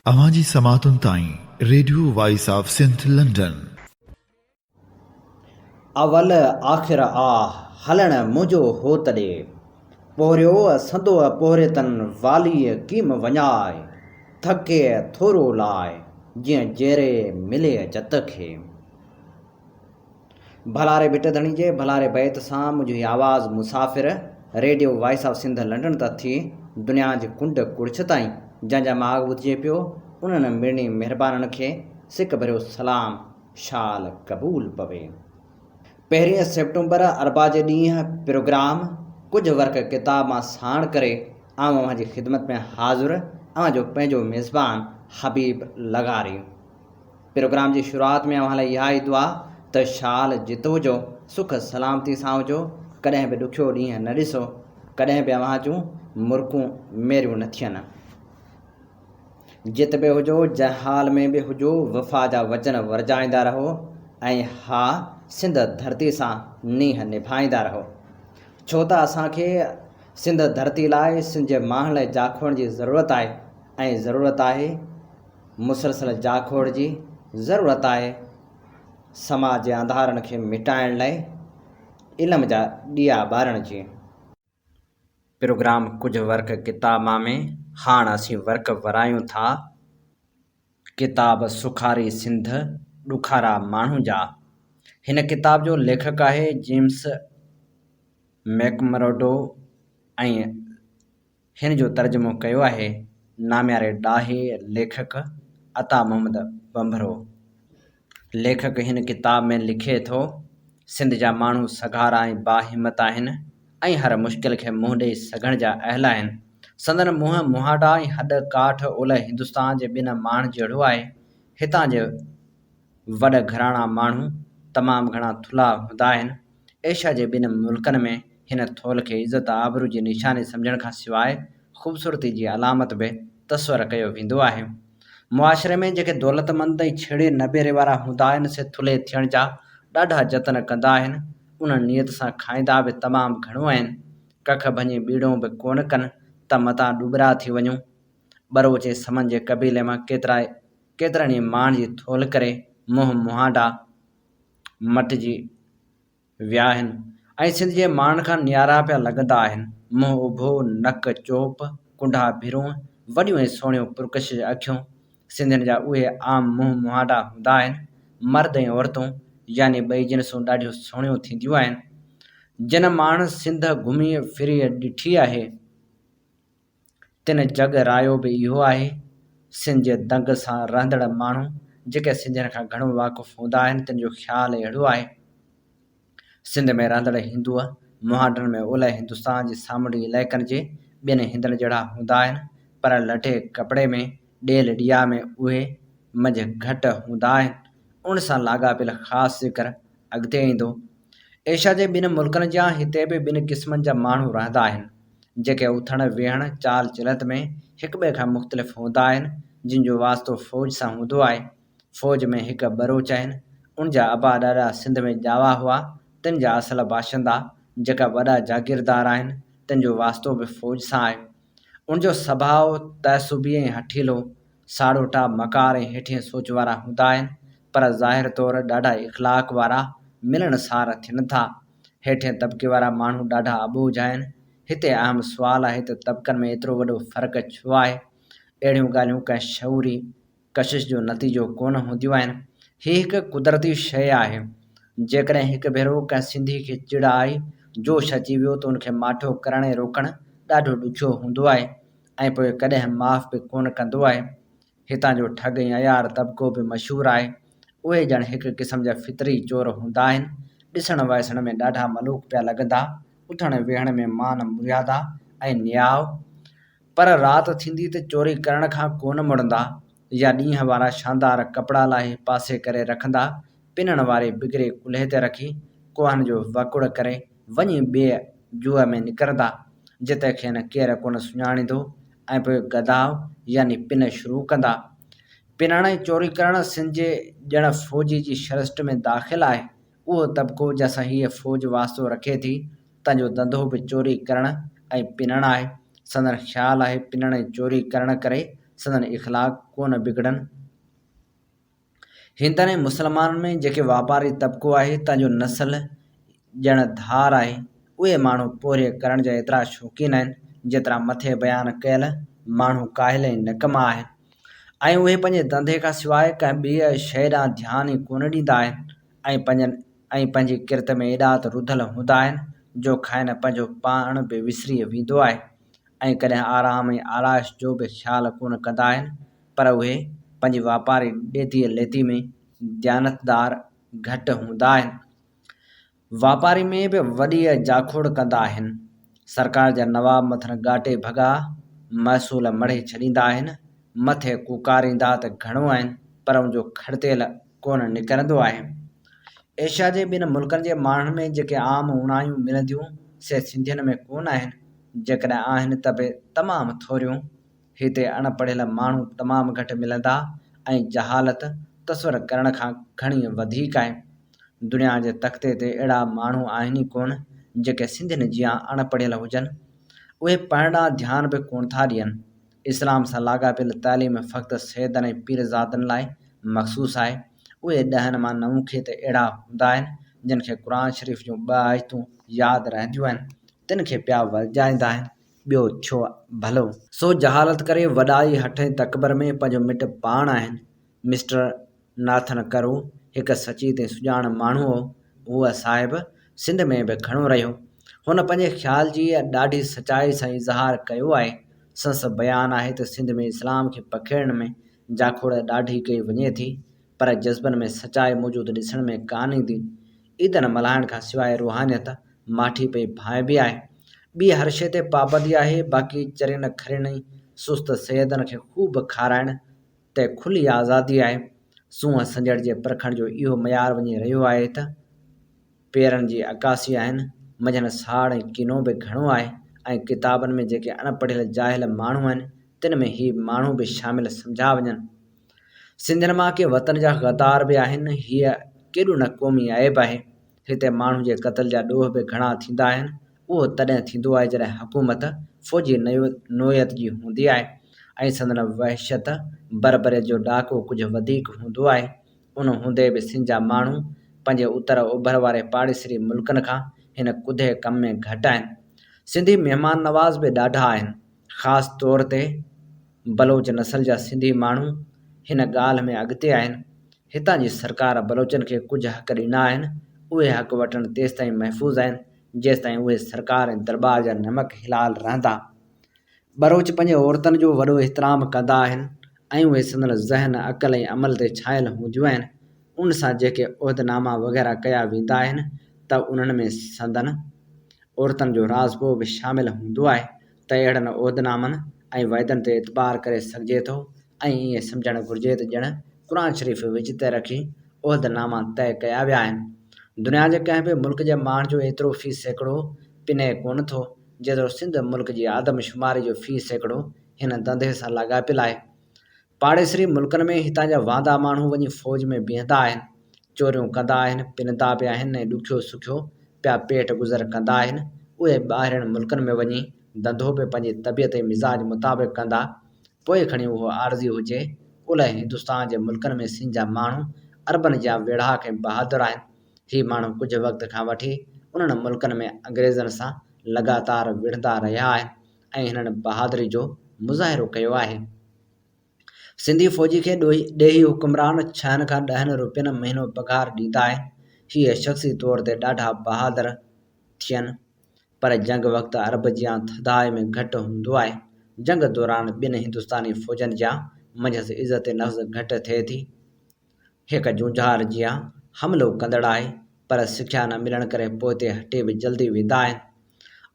اوهان جي سماعتن تائين radio voice of Sindh London. اول آخر آ، هلڻ منهنجو هوت ڏي. پورهيو سندوء پورهيتن واليء ڪيم وڃاء، ٿڪي ٿورو لاء، جيئن جيري ملي جت کي. ڀلاري ڀٽ ڌڻي جي ڀلاري بيت سان منهنجو هي آواز مسافر radio voice of Sindh London تان ٿي دنيا جي ڪنڊ ڪڙڇ تائين جنهن جا ماڳ ٻڌجي پيو انهن مڙني مهربانن کي سڪ ڀريو سلام شال قبول پوي. پهرين سيپٽمبر اربع جي ڏينهن پروگرام ڪجهه ورق ڪتاب مان ساڻ ڪري آئون اوهان جي خدمت ۾ حاضر اوهان جو پنهنجو ميزبان حبيب لغاري. پروگرام جي شروعات ۾ اوهان لاء اها ئي دعا ته شال جت هجو، سک سلامتي سان هجو، ڪڏهن به ڏکيو ڏينهن نه ڏسو، ڪڏهن به اوهان جون مرڪون ميريون نه ٿين. جت به هجو، جنهن حال ۾ به هجو، وفا جا وچن ورجائيندا رهو ۽ ها سنڌ ڌرتي سان نينهن نڀائيندا رهو. ڇو ته اسان کي سنڌ ڌرتي لاء، سنڌ جي ماڻهن لاء جاکوڙڻ جي ضرورت آهي ۽ ضرورت آهي مسلسل جاکوڙ جي ضرورت آهي. سماج جي انڌارن کي مٽائڻ لاء علم جا ڏيئا ٻارڻ جي. پروگرام ڪجهه ورق ڪتاب مان ۾ هاڻ اسين ورق ورايون ٿا. ڪتاب سکاري سنڌ ڏکارا ماڻهو جا. هن ڪتاب جو ليکڪ آهي جيمس ميڪمرڊو ۽ هن جو ترجمو ڪيو آهي نامياري ڏاهي ليکڪ عطا محمد ڀنڀرو. ليکڪ هن ڪتاب ۾ لکي ٿو، سنڌ جا ماڻهو سگهارا ۽ باهمت آهن ۽ هر مشڪل کي منهن ڏئي سگهڻ جا اهل آهن. سندن منهن مهاڏا ۽ هڏ ڪاٺ اولهه هندستان جي ٻن ماڻهن جهڙو آهي. هتان جي وڏ گهراڻا ماڻهو تمام گهڻا ٿلها هوندا آهن. ايشيا جي ٻن ملڪن ۾ هن ٿولهه کي عزت آبرو جي نشاني سمجهڻ کان سواء خوبصورتي جي علامت به تصور ڪيو ويندو آهي. معاشري ۾ جيڪي دولتمند ۽ ڇيڙي نبيري وارا هوندا آهن سي ٿلهي ٿيڻ جا ڏاڍا جتن ڪندا آهن. ان نيت سان کائيندا به تمام گهڻو آهن. ڪک ڀڃي ٻيڙو به ڪونه ڪن ته متان ڏٻرا ٿي وڃون. ٻروچ ۽ سمن جي قبيلي مان ڪيترائي ڪيترن ئي ماڻهن جي ٿولهه ڪري منهن مهانڊا مٽجي ويا آهن ۽ سنڌ جي ماڻهن کان نيارا پيا لڳندا آهن. منهن اڀو، نڪ چوپ، ڪنڍا ڀرون، وڏيون ۽ سهڻيون پرڪشش اکيون، سنڌين جا اهي عام منهن مهانڊا هوندا آهن. مرد ۽ عورتون يعني ٻئي جنسون ڏاڍيون سهڻيون ٿينديون آهن. جن ماڻهن سنڌ گهمي ڦري ڏٺي آهي. تن جڳ رايو به اهو آهي. سنڌ جي دنگ سان رهندڙ ماڻهو جيڪي سنڌين کان گهڻو واقف هوندا آهن تن جو خيال اهڙو آهي. سنڌ ۾ رهندڙ هندوء مهانڊن ۾ اولهه هندستان جي سامونڊي علائقن جي ٻين هندن جهڙا هوندا آهن پر لٽي ڪپڙي ۾ ڏيل ڏيئا ۾ اهي منجهه گهٽ هوندا آهن. ان سان لاڳاپيل خاص ذڪر اڳتي ايندو. ايشيا جي ٻين ملڪن جيان هتي به ٻن قسمن جا ماڻهو رهندا آهن، جيڪي اٿڻ، ويهڻ، چال چلت ۾ هڪٻئي کان مختلف هوندا آهن، جن جو واسطو فوج سان هوندو آهي. فوج ۾ هڪ ٻروچ آهن، ان جا ابا ڏاڏا سنڌ ۾ ڄاوا هئا، تن جا اصل باشندا، جيڪا وڏا جاگيردار آهن، تن جو واسطو به فوج سان آهي. ان جو سڀاء تعصبي ۽ هٺيلو، ساڙوٽا، مڪار ۽ هيٺين سوچ وارا هوندا آهن، پر ظاهر طور ڏاڍا اخلاق وارا، ملڻ سار ٿين ٿا. هيٺين طبقي وارا ماڻهو ڏاڍا اٻوجهه آهن. هتي اهم سوال آهي ته طبقن ۾ ايترو وڏو فرق ڇو آهي؟ اهڙيون ڳالهيون ڪنهن شعوري ڪشش جو نتيجو ڪونه هونديون آهن. هي هڪ قدرتي شيء آهي. جيڪڏهن هڪ ڀيرو ڪنهن سنڌي کي چڙ آئي، جوش اچي ويو ته ان کي ماٺو ڪرڻ ۽ روڪڻ ڏاڍو ڏکيو هوندو آهي ۽ پوء ڪڏهن معاف به ڪونه ڪندو آهي. هتان جو ٺڳ ۽ عيار طبقو به مشهور آهي. اهي ڄڻ هڪ قسم جا فطري چور هوندا آهن. ڏسڻ وائسڻ ۾ ڏاڍا ملوڪ پيا لڳندا، اٿڻ ويهڻ ۾ مان مريادا ۽ نياء، پر رات ٿيندي ته چوري ڪرڻ کان ڪونه مڙندا يا ڏينهن وارا شاندار ڪپڙا لاهي پاسي ڪري رکندا، پنڻ واري بگري ڪلهي تي رکي، ڪوهن جو وڪڙ ڪري وڃي ٻيء جوء ۾ نڪرندا، جتي کين ڪير ڪونه سڃاڻيندو ۽ پوء گداء يعني پن شروع ڪندا. پنڻ ۽ چوري ڪرڻ سنڌ جي ڄڻ فوجي جي شرسٽ ۾ داخل آهي. اهو طبقو جنهن سان هيء فوج واسطو رکي ٿي، تنهن جو ڌنڌو به چوري ڪرڻ ۽ پنڻ آهي. سندن خيال آهي پنڻ ۽ چوري ڪرڻ ڪري سندن اخلاق ڪونه بگڙن. هندن ۽ مسلمانن ۾ جيڪي واپاري طبقو آهي، تنهن جو نسل ڄڻ ڌار آهي. اهي ماڻهو پورهيي ڪرڻ جا ايترا شوقين آهن، جيترا مٿي بيان ڪيل ماڻهو ڪاهل ۽ نڪما آهن ۽ اهي پنهنجي ڌنڌي کان سواء ڪنهن ٻيء شيء ڏانهن ڌيان ئي ڪونه ڏيندا آهن ۽ پنهنجن ۽ پنهنجي ڪرت ۾ ايڏا ته رڌل هوندا آهن، جو کانئن پنهنجو پاڻ به وسري ويندو آهي ۽ ڪڏهن آرام ۽ آرائش جو به خيال ڪونه ڪندا آهن، پر اهي پنهنجي واپاري ڏيتيء ليتيء ۾ ديانتدار گهٽ هوندا آهن. واپاري ۾ به وڏيء جاکوڙ ڪندا آهن. سرڪار جا نواب مٿن ڳاٽي ڀڳا محصول مڙهي ڇڏيندا آهن. مٿي ڪوڪاريندا ته گهڻو آهن، پر ان جو کڙتيل ڪونه نڪرندو آهي. ايشيا جي ٻين ملڪن جي ماڻهن ۾ جيڪي عام اوڻايون ملنديون، سي سنڌين ۾ ڪونه آهن. جيڪڏهن آهن ته به تمام ٿوريون. هتي اڻ پڙهيل ماڻهو تمام گهٽ ملندا ۽ جهالت تصور ڪرڻ کان گهڻي وڌيڪ آهي. دنيا جي تختي تي اهڙا ماڻهو آهن ئي ڪونه جيڪي سنڌين جيان اڻ پڙهيل هجن. اهي پڙهڻ ڏانهن ڌيان به ڪونه ٿا ڏين. اسلام سان لاڳاپيل تعليم فقط سيدن ۽ پيرزادن لاء مخصوص آهي. اهي ڏهن مان نو کي ته اهڙا هوندا آهن جن کي قرآن شريف جون ٻه آيتون ياد رهنديون آهن، تن کي پيا ورجائيندا آهن. ٻيو ٿيو ڀلو. سو جهالت ڪري وڏائي هٺ ۽ تڪبر ۾ پنهنجو مٽ پاڻ آهن. مسٽر ناٿن ڪرو هڪ سچيت ۽ سڄاڻ ماڻهو هو. هو صاحب سنڌ ۾ به گهڻو رهيو. هن پنهنجي خيال جي ڏاڍي سچائي سان اظهار ڪيو آهي. سندس بيان آهي ته سنڌ ۾ اسلام کي پکيڙڻ ۾ جاکوڙ ڏاڍي ڪئي وڃي ٿي پر جذبن ۾ سچائي موجود ڏسڻ ۾ ڪانه ايندي. عيدن ملهائڻ کان سواء روحانيت ماٺي پئي ڀانئبي آهي. ٻي هر شيء تي پابندي آهي، باقي چرين کرين ۽ سست سيدن کي خوب کارائڻ تي کلي آزادي آهي. سونهن سنجهڙ جي پرکڻ جو اهو معيار وڃي رهيو آهي ته پيرن جي عڪاسي آهن، منجهن ساڙ ۽ ڪينو به گهڻو آهي ۽ ڪتابن ۾ جيڪي اڻ پڙهيل جاهل ماڻهو آهن، تن ۾ هي ماڻهو به شامل سمجهيا وڃن. سنڌين مان ڪي وطن جا غدار به آهن، هيء ڪيڏو نه قومي عيب آهي. هتي ماڻهن جي قتل جا ڏوهه به گهڻا ٿيندا آهن، اهو تڏهن ٿيندو آهي جڏهن حڪومت فوجي نوعيت جي هوندي آهي ۽ سندن وحشت، بربريت جو ڏاڪو ڪجهه وڌيڪ هوندو آهي. ان هوندي به سنڌ جا ماڻهو پنهنجي اتر اوڀر واري پاڙيسري ملڪن کان هن ڪڌي ڪم ۾ گهٽ آهن. سنڌي مهمان نواز به ڏاڍا آهن، خاص طور تي بلوچ نسل جا سنڌي ماڻهو هن ڳالهه ۾ اڳتي آهن. هتان جي سرڪار بلوچن کي ڪجهه حق ڏنا آهن، اهي حق وٽن تيستائين محفوظ آهن، جيستائين اهي سرڪار ۽ درٻار جا نمڪ حلال رهندا. ٻروچ پنهنجي عورتن جو وڏو احترام ڪندا آهن ۽ اهي سندن ذهن، عقل ۽ عمل تي ڇانيل هونديون آهن. ان سان جيڪي عهدناما وغيره ڪيا ويندا آهن ته انهن ۾ سندن عورتن جو راضپو به شامل هوندو آهي. ته اهڙن عهدنامن ۽ وعدن تي اعتبار ڪري سگهجي ٿو ۽ ائين سمجهڻ گهرجي ته ڄڻ قرآن شريف وچ تي رکي عهدناما طئي ڪيا ويا آهن. دنيا جي ڪنهن به ملڪ جي ماڻهن جو ايترو في سيڪڙو پني ڪونه ٿو، جيترو سنڌ ملڪ جي آدمشماري جو في سيڪڙو هن ڌنڌي سان لاڳاپيل آهي. پاڙيسري ملڪن ۾ هتان جا واندا ماڻهو وڃي فوج ۾ بيهندا آهن، چوريون ڪندا آهن، پنندا به آهن ۽ ڏکيو سکيو پيا پيٽ گذر ڪندا آهن. اهي ٻاهرين ملڪن ۾ وڃي ڌنڌو به پنهنجي طبيعت ۽ مزاج مطابق ڪندا، پوء کڻي اهو عارضي هجي. اولهه هندستان جي ملڪن ۾ سنڌ جا ماڻهو عربن جيان ويڙهاڪ ۽ بهادر آهن. هي ماڻهو ڪجهه وقت کان وٺي انهن ملڪن ۾ انگريزن سان لڳاتار وڙهندا رهيا آهن ۽ هنن بهادري جو مظاهرو ڪيو آهي. سنڌي فوجي کي ڏيهي حڪمران ڇهن کان ڏهن روپين مهينو پگهار ڏيندا آهن. هي شخصي طور تي ڏاڍا بهادر ٿين پر جنگ وقت عرب جيان ٿڌائي ۾ گهٽ هوندو آهي. جنگ دوران ٻين هندستاني فوجن جيان منجهس عزت نفس گهٽ ٿئي ٿي. هڪ جونجهار جيان حملو ڪندڙ آهي پر سکيا نه ملڻ ڪري پوئتي هٽي به جلدي ويندا آهن.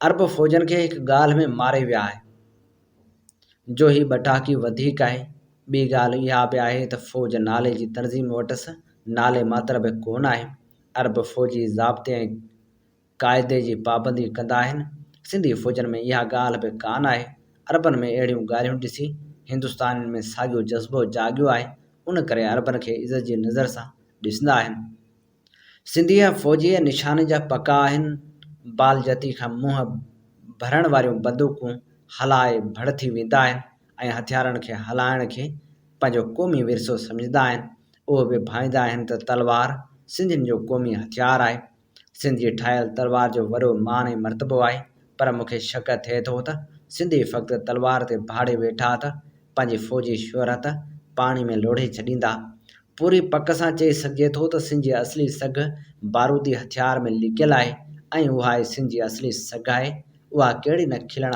عرب فوجن کي هڪ ڳالهه ۾ ماري ويا آهي جو هي ٻٽاڪي وڌيڪ آهي. ٻي ڳالهه اها به آهي ته فوج نالي جي تنظيم وٽس نالي ماتر به ڪونه آهي. عرب فوجي ضابطي ۽ قاعدي جي پابندي ڪندا آهن. سنڌي فوجن ۾ اها ڳالهه به ڪانه آهي. عربن ۾ اهڙيون ڳالهيون ڏسي هندستانين ۾ ساڳيو جذبو جاڳيو آهي، ان ڪري عربن کي عزت جي نظر سان ڏسندا آهن. سنڌي فوجي نشاني جا پڪا آهن. بال جتي کان منهن ڀرڻ واريون بندوقون هلائي ڀڙ ٿي ويندا آهن. ۽ هٿيارن کي هلائڻ کي پنهنجو قومي ورثو سمجهندا آهن. اهو به ڀائيندا آهن ته تلوار سنڌين جو قومي هٿيار آهي. سنڌ جي ٺاهيل تلوار جو وڏو مان ۽ مرتبو آهي، پر مون کي شڪ ٿئي ٿو ته سنڌي فقط تلوار تي ڀاڙي ويٺا ته پنهنجي فوجي شهرت پاڻي ۾ لوڙهي ڇڏيندا. پوري پڪ سان چئي سگهجي ٿو ته سنڌ جي اصلي سگهه بارودي هٿيار ۾ لڪيل آهي ۽ اها ئي سنڌ جي اصلي سگهه آهي. اها ڪهڙي نه کلڻ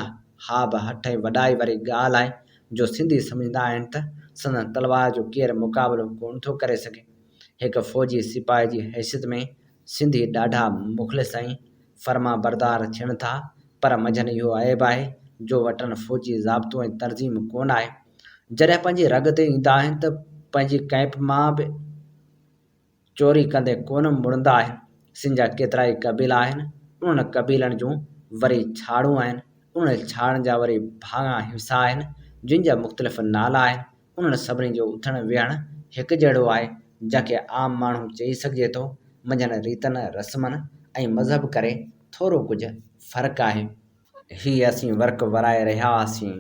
هاب هٺ ۽ وڏائي واري ڳالهه آهي جو سنڌي سمجهندا آهن ته سندن تلوار جو ڪير مقابلو ڪونه ٿو ڪري سگهي. هڪ فوجي سپاهي جي حيثيت ۾ سنڌي ڏاڍا مخلص ۽ فرمانبردار ٿين ٿا، پر منجهن اهو عيب آهي جو وٽن فوجي ضابطو ۽ تنظيم ڪونه آهي. جڏهن پنهنجي رڳ تي ايندا آهن ته پنهنجي ڪئمپ مان به چوري ڪندي ڪونه مڙندا آهن. سنڌ جا ڪيترائي قبيلا آهن، انهن قبيلن جون وري ڇاڙون آهن، انهن ڇاڙن جا وري ڀاڱا حصا آهن، جن جا مختلف نالا آهن. انهن سڀني جو اٿڻ ويهڻ هڪجهڙو آهي، جنهن کي عام ماڻهو چئي سگهجي ٿو. منجهن ريتن رسمن ۽ مذهب ڪري ٿورو ڪجهه فرق آهي. هي اسين ورق ورائي رهيا هئاسين.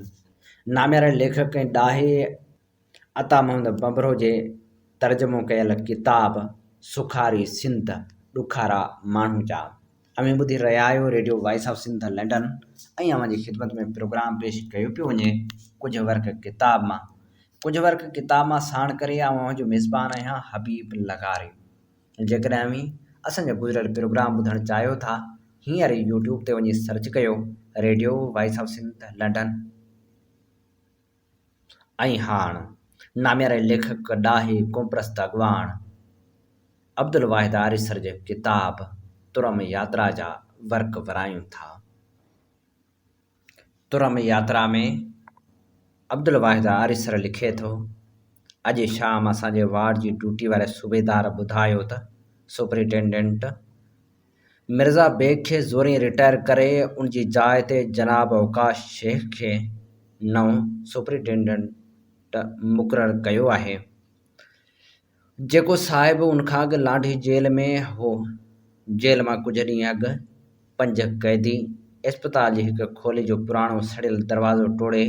نامياري ليکڪ ۽ ڏاهي عطا محمد ڀنڀرو جي ترجمو ڪيل ڪتاب سکاري سنڌ ڏکارا ماڻهو جا. اوهين ٻڌي رهيا آهيو radio voice of Sindh London ۽ اوهان جي خدمت ۾ پروگرام پيش ڪيو پيو وڃي ڪجهه ورق ڪتاب مان. ڪجهه ورق ڪتاب مان ساڻ ڪري آئون اوهان جو ميزبان آهيان حبيب لغاري. جيڪڏهن اوهين اسان جا گذريل پروگرام ٻڌڻ چاهيو ٿا هينئر ئي يوٽيوب تي وڃي سرچ ڪيو radio voice of Sindh London. ۽ هاڻ نامياري ليکڪ، ڏاهي، قومپرست اڳواڻ عبدالواحد آريسر جي ڪتاب ترم ياترا جا ورق ورايون ٿا. ترم ياترا ۾ عبدالواحد آريسر لکي ٿو، اڄ شام اسان جي وارڊ جي ڊيوٽي واري صوبيدار ٻڌايو ته سپرنٽينڊنٽ مرزا بيگ کي زورين رٽائر ڪري ان جي جاء تي جناب اوقاش شيخ کي نئون سپرنٽينڊنٽ مقرر ڪيو آهي، جيڪو صاحب ان کان اڳ لانڍي جيل ۾ هو. جيل مان ڪجهه ڏينهن اڳ پنج قيدي اسپتال جي هڪ کولي جو پراڻو سڙيل دروازو ٽوڙي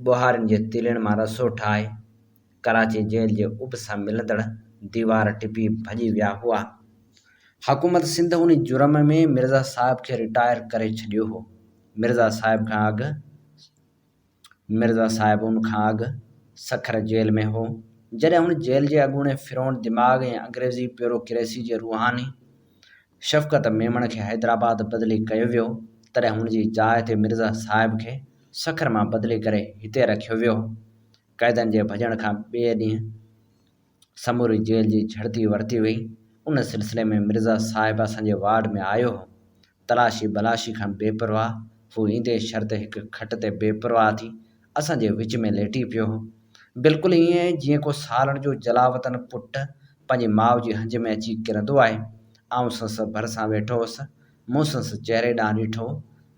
ٻوهارين جي تيلين مان رسو ٺاهي ڪراچي جيل جي اڀ سان ملندڙ ديوار ٽپي ڀڄي ويا هئا. حڪومت سنڌ ان جرم ۾ مرزا صاحب کي رٽائر ڪري ڇڏيو هو. مرزا صاحب کان اڳ مرزا صاحب ان کان اڳ سکر جيل ۾ هو. جڏهن هن جيل جي اڳوڻي فرعون دماغ ۽ انگريزي بيوروڪريسي جي روحاني شفقت ميمڻ کي حيدرآباد بدلي ڪيو ويو، تڏهن هن جي جاء تي مرزا صاحب کي سکر مان بدلي ڪري هتي رکيو ويو. قيدين جي ڀڄڻ کان ٻئي ڏينهن سموري جيل جي جهڙتي ورتي وئي. ان سلسلي ۾ مرزا صاحب اسان جي وارڊ ۾ آيو هو. تلاشي بلاشي کان بي پرواهه هو ايندي شرط هڪ کٽ تي بي پرواهه ٿي اسان جي وچ ۾ ليٽي پيو هو. بلڪل ائين جيئن ڪو سالن جو جلاوطن پٽ پنهنجي ماء جي هنج ۾ اچي ڪرندو آهي. آئون سندس ڀرسان ويٺو هوس. مون سندس چهري ڏانهن ڏٺو.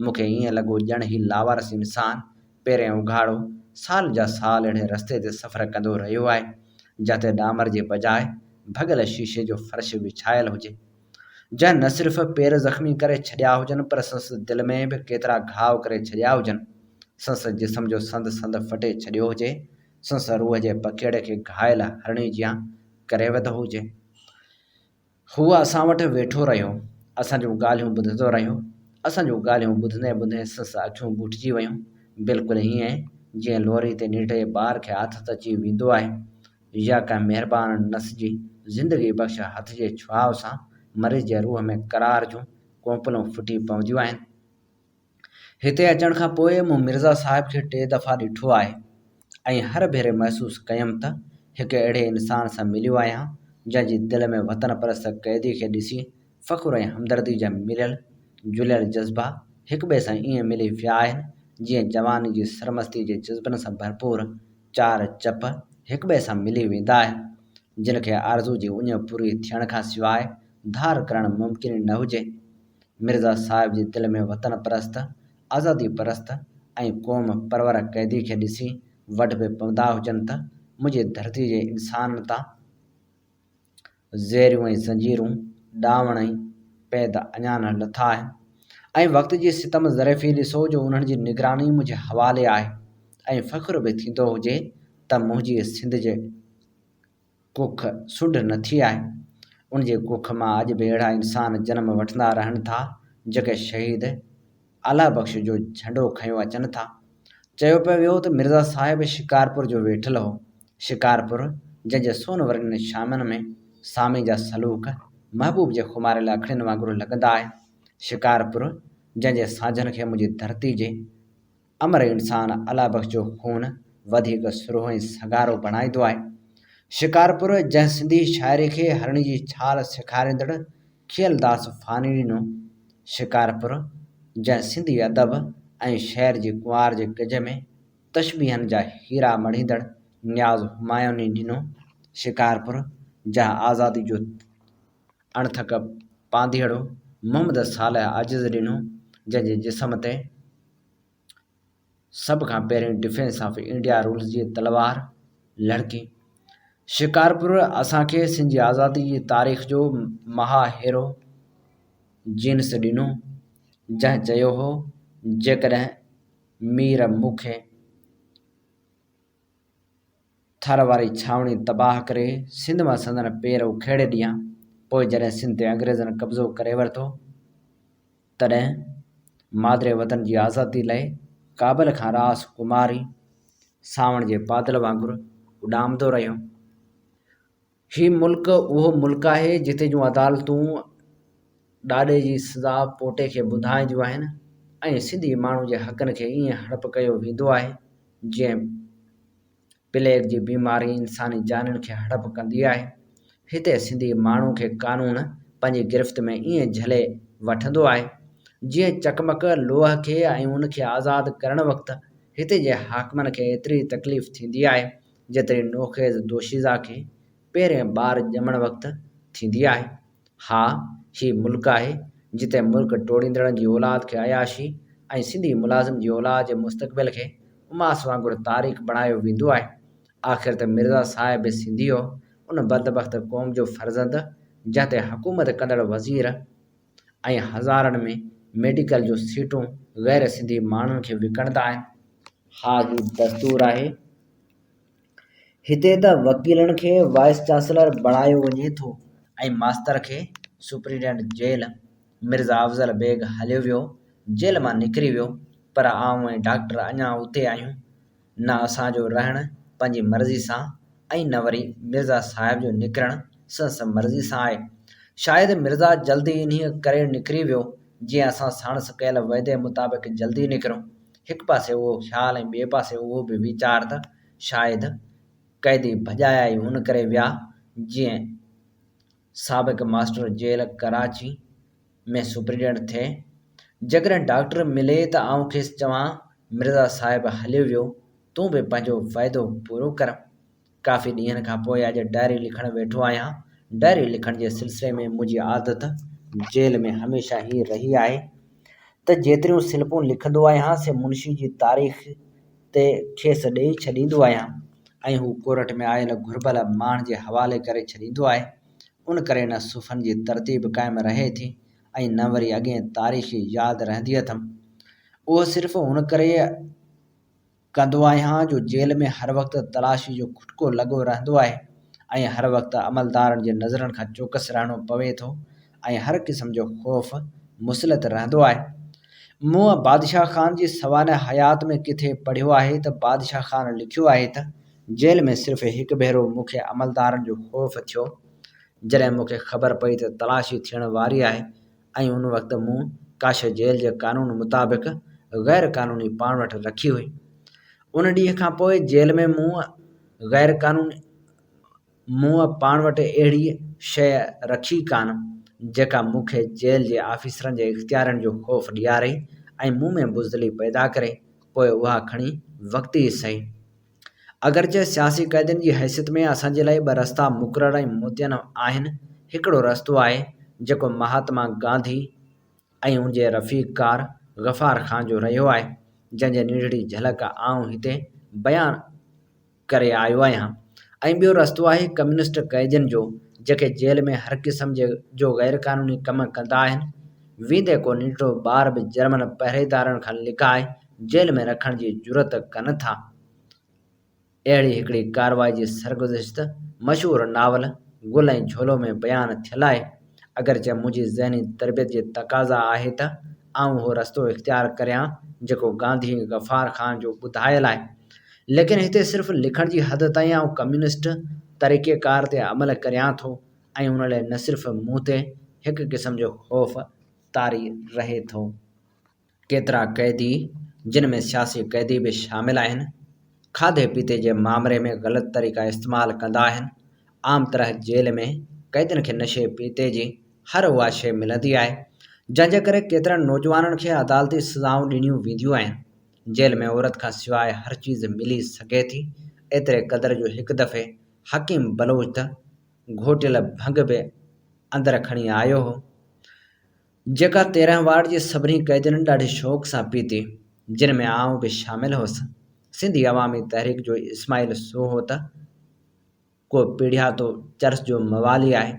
مون کي ائين لڳو ڄڻ هي لاوارث انسان پيرين اگهاڙو سال جا سال اهڙي رستي تي سفر ڪندو رهيو آهي، جتي ڏامر جي بجاء ڀڳل شيشي جو فرش وڇايل هجي. جنهن نه صرف پير زخمي ڪري ڇڏيا هجن پر سندس دل ۾ به ڪيترا گهاء ڪري ڇڏيا هجن. سندس جسم جو سنڌ سنڌ ڦٽي ڇڏيو هجي. سندس روح جي پکيڙ کي گهايل هرڻي جيان ڪري وڌو هجي. هو اسان وٽ ويٺو رهيو. اسان جون ڳالهيون ٻڌندو رهيو. اسان جون ڳالهيون ٻڌندي ٻڌندي سندس اکيون ٻوٽجي ويون. بلڪل ائين جيئن لوري تي ننڍڙي ٻار کي آٿت اچي ويندو آهي يا ڪنهن مهربان نرس جي زندگي بخش هٿ جي ڇهاء سان مريض جي روح ۾ قرار جون ڪونپلون ڦٽي پونديون آهن. هتي اچڻ کان پوء مون مرزا صاحب کي ٽي دفعا ڏٺو آهي ۽ هر ڀيري محسوس ڪيم ته هڪ اهڙي انسان سان مليو آهيان جنهن جي دل ۾ وطن پرست قيدي کي ڏسي فخر ۽ همدردي جا مليل جليل جذبا هڪٻئي سان ائين ملي ويا آهن جيئن جواني جي سرمستي جي جذبن سان ڀرپور چار چپ هڪٻئي سان ملي ويندا آهن جن کي آرزو جي اڃ پوري ٿيڻ کان سواء ڌار ڪرڻ ممڪن ئي نه هجي. مرزا صاحب جي دل ۾ وطن پرست، آزادي پرست ۽ قوم پرور قيدي کي ڏسي وڍ به پوندا هجن ته منهنجي ڌرتي جي انسانن تان زيريون ۽ زنجيرون، ڏانوڻ ۽ پيد اڃا نه لٿا آهن ۽ وقت جي ستم ظريفي ڏسو جو انهن جي نگراني منهنجي حوالي آهي. ۽ فخر به ٿيندو هجي ته منهنجي سنڌ جي ڪک سنڍ نه ٿي آهي. ان جي ڪک مان اڄ به اهڙا انسان جنم وٺندا رهن ٿا، جيڪي شهيد الهه بخش جو جهنڊو کنيو اچن ٿا. چيو پئي ويو ته مرزا صاحب شڪارپور جو ويٺل هو. شڪارپور، جنهن جي سون ورنين شامن ۾ سامي جا سلوڪ محبوب جي خماريل اکڙين وانگر لڳندا آهن. شڪارپور، جنهن جي سانجهن کي منهنجي ڌرتي جي امر انسان الله بخش جو خون وڌيڪ سرهو ۽ سگهارو بڻائيندو آهي. شڪارپور، جنهن سنڌي شاعري کي هرڻي جي ڇال سيکاريندڙ کيئلداس فاني ڏنو. شڪارپور، جنهن سنڌي ادب ۽ شعر جي ڪنوار جي ڪج ۾ تشبيهن جا هيرا مڙهيندڙ نياز همايوني ڏنو. شڪارپور، جنهن آزادي جو اڻٿڪ پانڌيئڙو محمد صالح عاجز ڏنو، جنهن جي جسم تي سڀ کان پهرين ڊفينس آف انڊيا رولز جي تلوار لڙڪي. شڪارپور اسان کي سنڌ جي آزادي جي تاريخ جو مها هيرو جينس ڏنو، جنهن چيو هو، جيڪڏهن مير مون کي ٿر واري ڇانوڻي تباهه ڪري سنڌ مان سندن پير اکيڙي ڏيان. پوء جڏهن سنڌ تي انگريزن قبضو ڪري ورتو، تڏهن مادر وطن جي آزادي لئه ڪابل کان راس ڪماري سانوڻ جي بادل وانگر اڏامندو رهيو. هي ملڪ اهو ملڪ آهي جتي جون عدالتون ڏاڏي جي سزا پوٽي کي ٻڌائينديون آهن ۽ سنڌي ماڻهو جي حقن کي ائين هڙپ ڪيو ويندو آهي جيئن پليگ جي بيماري انساني جانين کي هڙپ ڪندي آهي. هتي سنڌي ماڻهو کي قانون پنهنجي گرفت ۾ ائين جهلي وٺندو آهي جيئن چقمق لوهه کي ۽ ان کي آزاد ڪرڻ وقت هتي جي حاڪمن کي ايتري تڪليف ٿيندي آهي جيتري نوخيز دوشيزه کي پهرين ٻار ڄمڻ وقت ٿيندي آهي. ها، هي ملڪ آهي، جتي ملڪ ٽوڙيندڙن جي اولاد کي عياشي ۽ سنڌي ملازم جي اولاد جي مستقبل کي اماس وانگر تاريڪ بڻايو ويندو آهي. آخر ته مرزا صاحب به سنڌي هو، ان بدبخت قوم جو فرزند، جنهن تي حڪومت ڪندڙ وزير ۽ هزارن ۾ ميڊيڪل جون سيٽون غير سنڌي ماڻهن کي وڪڻندا آهن. ها هي دستور آهي. هتي ته وڪيلن کي وائيس چانسلر بڻايو وڃي ٿو ۽ ماستر کي سپرنٽينڊنٽ جيل. مرزا افضل بيگ هليو ويو، جيل مان نڪري ويو، پر آئون ۽ ڊاڪٽر اڃا اتي آهيون. نه اسان جو رهڻ پنهنجي مرضي سان ۽ نه وري مرزا صاحب جو نڪرڻ سندس مرضي سان آهي. شايد مرزا جلدي انهيء ڪري نڪري ويو، جيئن اسان ساڻس ڪيل وعدي مطابق جلدي نڪرون. هڪ پاسي اهو خيال ۽ ٻئي پاسي اهو به ويچار ته شايد قيدي ڀڄايا ئي ان ڪري ويا جيئن سابق ماستر جيل ڪراچي ۾ سپرنٽينڊنٽ ٿئي. جيڪڏهن ڊاڪٽر ملي ته آئون کيس چوان مرزا صاحب هليو ويو تون به پنهنجو وعدو پورو ڪر. ڪافي ڏينهن کان پوء اڄ ڊائري لکڻ ويٺو آهيان. ڊائري لکڻ جي سلسلي ۾ منهنجي عادت جيل ۾ هميشه هي رهي آهي ته جيتريون سلپون لکندو آهيان سي منشي جي تاريخ تي کيس ڏيئي ڇڏيندو آهيان ۽ هو ڪورٽ ۾ آيل گهربل ماڻ جي حوالي ڪري ڇڏيندو آهي. ان ڪري نه صفحن جي ترتيب قائم رهي ٿي ۽ نه وري اڳئين تاريخ ياد رهندي اٿم. اهو صرف ان ڪري ڪندو آهيان جو جيل ۾ هر وقت تلاشي جو کٽڪو لڳو رهندو آهي ۽ هر وقت عملدارن جي نظرن کان چوڪس رهڻو پوي ٿو ۽ هر قسم جو خوف مسلط رهندو آهي. مون بادشاهه خان جي سوانح حيات ۾ ڪٿي پڙهيو آهي ته بادشاهه خان لکيو آهي ته جيل ۾ صرف هڪ ڀيرو مون کي عملدارن جو خوف ٿيو جڏهن مون کي خبر پئي ته تلاشي ٿيڻ واري آهي ۽ ان وقت مون ڪا شيء جيل جي قانون مطابق غير قانوني پاڻ وٽ رکي هئي. ان ڏينهن کان پوء جيل ۾ مون غير قانوني مون پاڻ وٽ اهڙي شيء رکي ڪانه، جيڪا مون کي جيل جي آفيسرن جي اختيارين جو خوف ڏياري ۽ مون ۾ بزدلي پيدا ڪري، پوء اها کڻي وقتي ئي سهي. اگرچه سياسي قيدين جي حيثيت ۾ اسان جي لاء ٻه رستا مقرر ۽ متعين آهن، هڪڙو رستو آهي، جيڪو مهاتما گانڌي ۽ ان جي رفيق ڪار غفار خان جو رهيو آهي، جنهن جي ننڍڙي جهلڪ آئون هتي بيان ڪري آيو آهيان ۽ ٻيو رستو آهي ڪميونسٽ قيدين جو، جيڪي جيل ۾ هر قسم جي جو غير قانوني ڪم ڪندا آهن، ويندي ڪو ننڍڙو ٻار به جرمن پهريدارن کان لڪائي جيل ۾ رکڻ جي جرئت ڪن ٿا. اهڙي هڪڙي ڪارروائي جي سرگذشت مشهور ناول گل ۽ جهولو ۾ بيان ٿيل آهي. اگرچه منهنجي ذهني تربيت جي تقاضا آهي ته آئون اهو رستو اختيار ڪريان جيڪو گانڌي ۽ غفار خان جو ٻڌايل آهي. ليڪن هتي صرف لکڻ جي حد تائين آئون ڪميونسٽ طريقيڪار تي عمل ڪريان ٿو ۽ ان لاء نه صرف مون تي هڪ قسم جو خوف طاري رهي ٿو. ڪيترا قيدي، جن ۾ سياسي قيدي به شامل آهن، کاڌي پيتي جي مامري ۾ غلط طريقا استعمال ڪندا آهن. عام طرح جيل ۾ قيدين کي نشي پيتي جي هر اها شيء ملندي آهي، جنهن جي ڪري ڪيترن نوجوانن کي عدالتي سزائون ڏنيون وينديون آهن. جيل ۾ عورت کان سواء هر چيز ملي سگهي ٿي، ايتري قدر جو هڪ دفعي حڪيم بلوچ ته گهوٽيل ڀنگ به اندر کڻي آيو هو. جيڪا 13 وارڊ جي سڀني قيدين ڏاڍي شوق سان پيتي، جن ۾ آئون به شامل هوس. سنڌي عوامي تحريڪ جو اسماعيل سوهو ته ڪو پيڙهياتو چرس جو موالي آهي.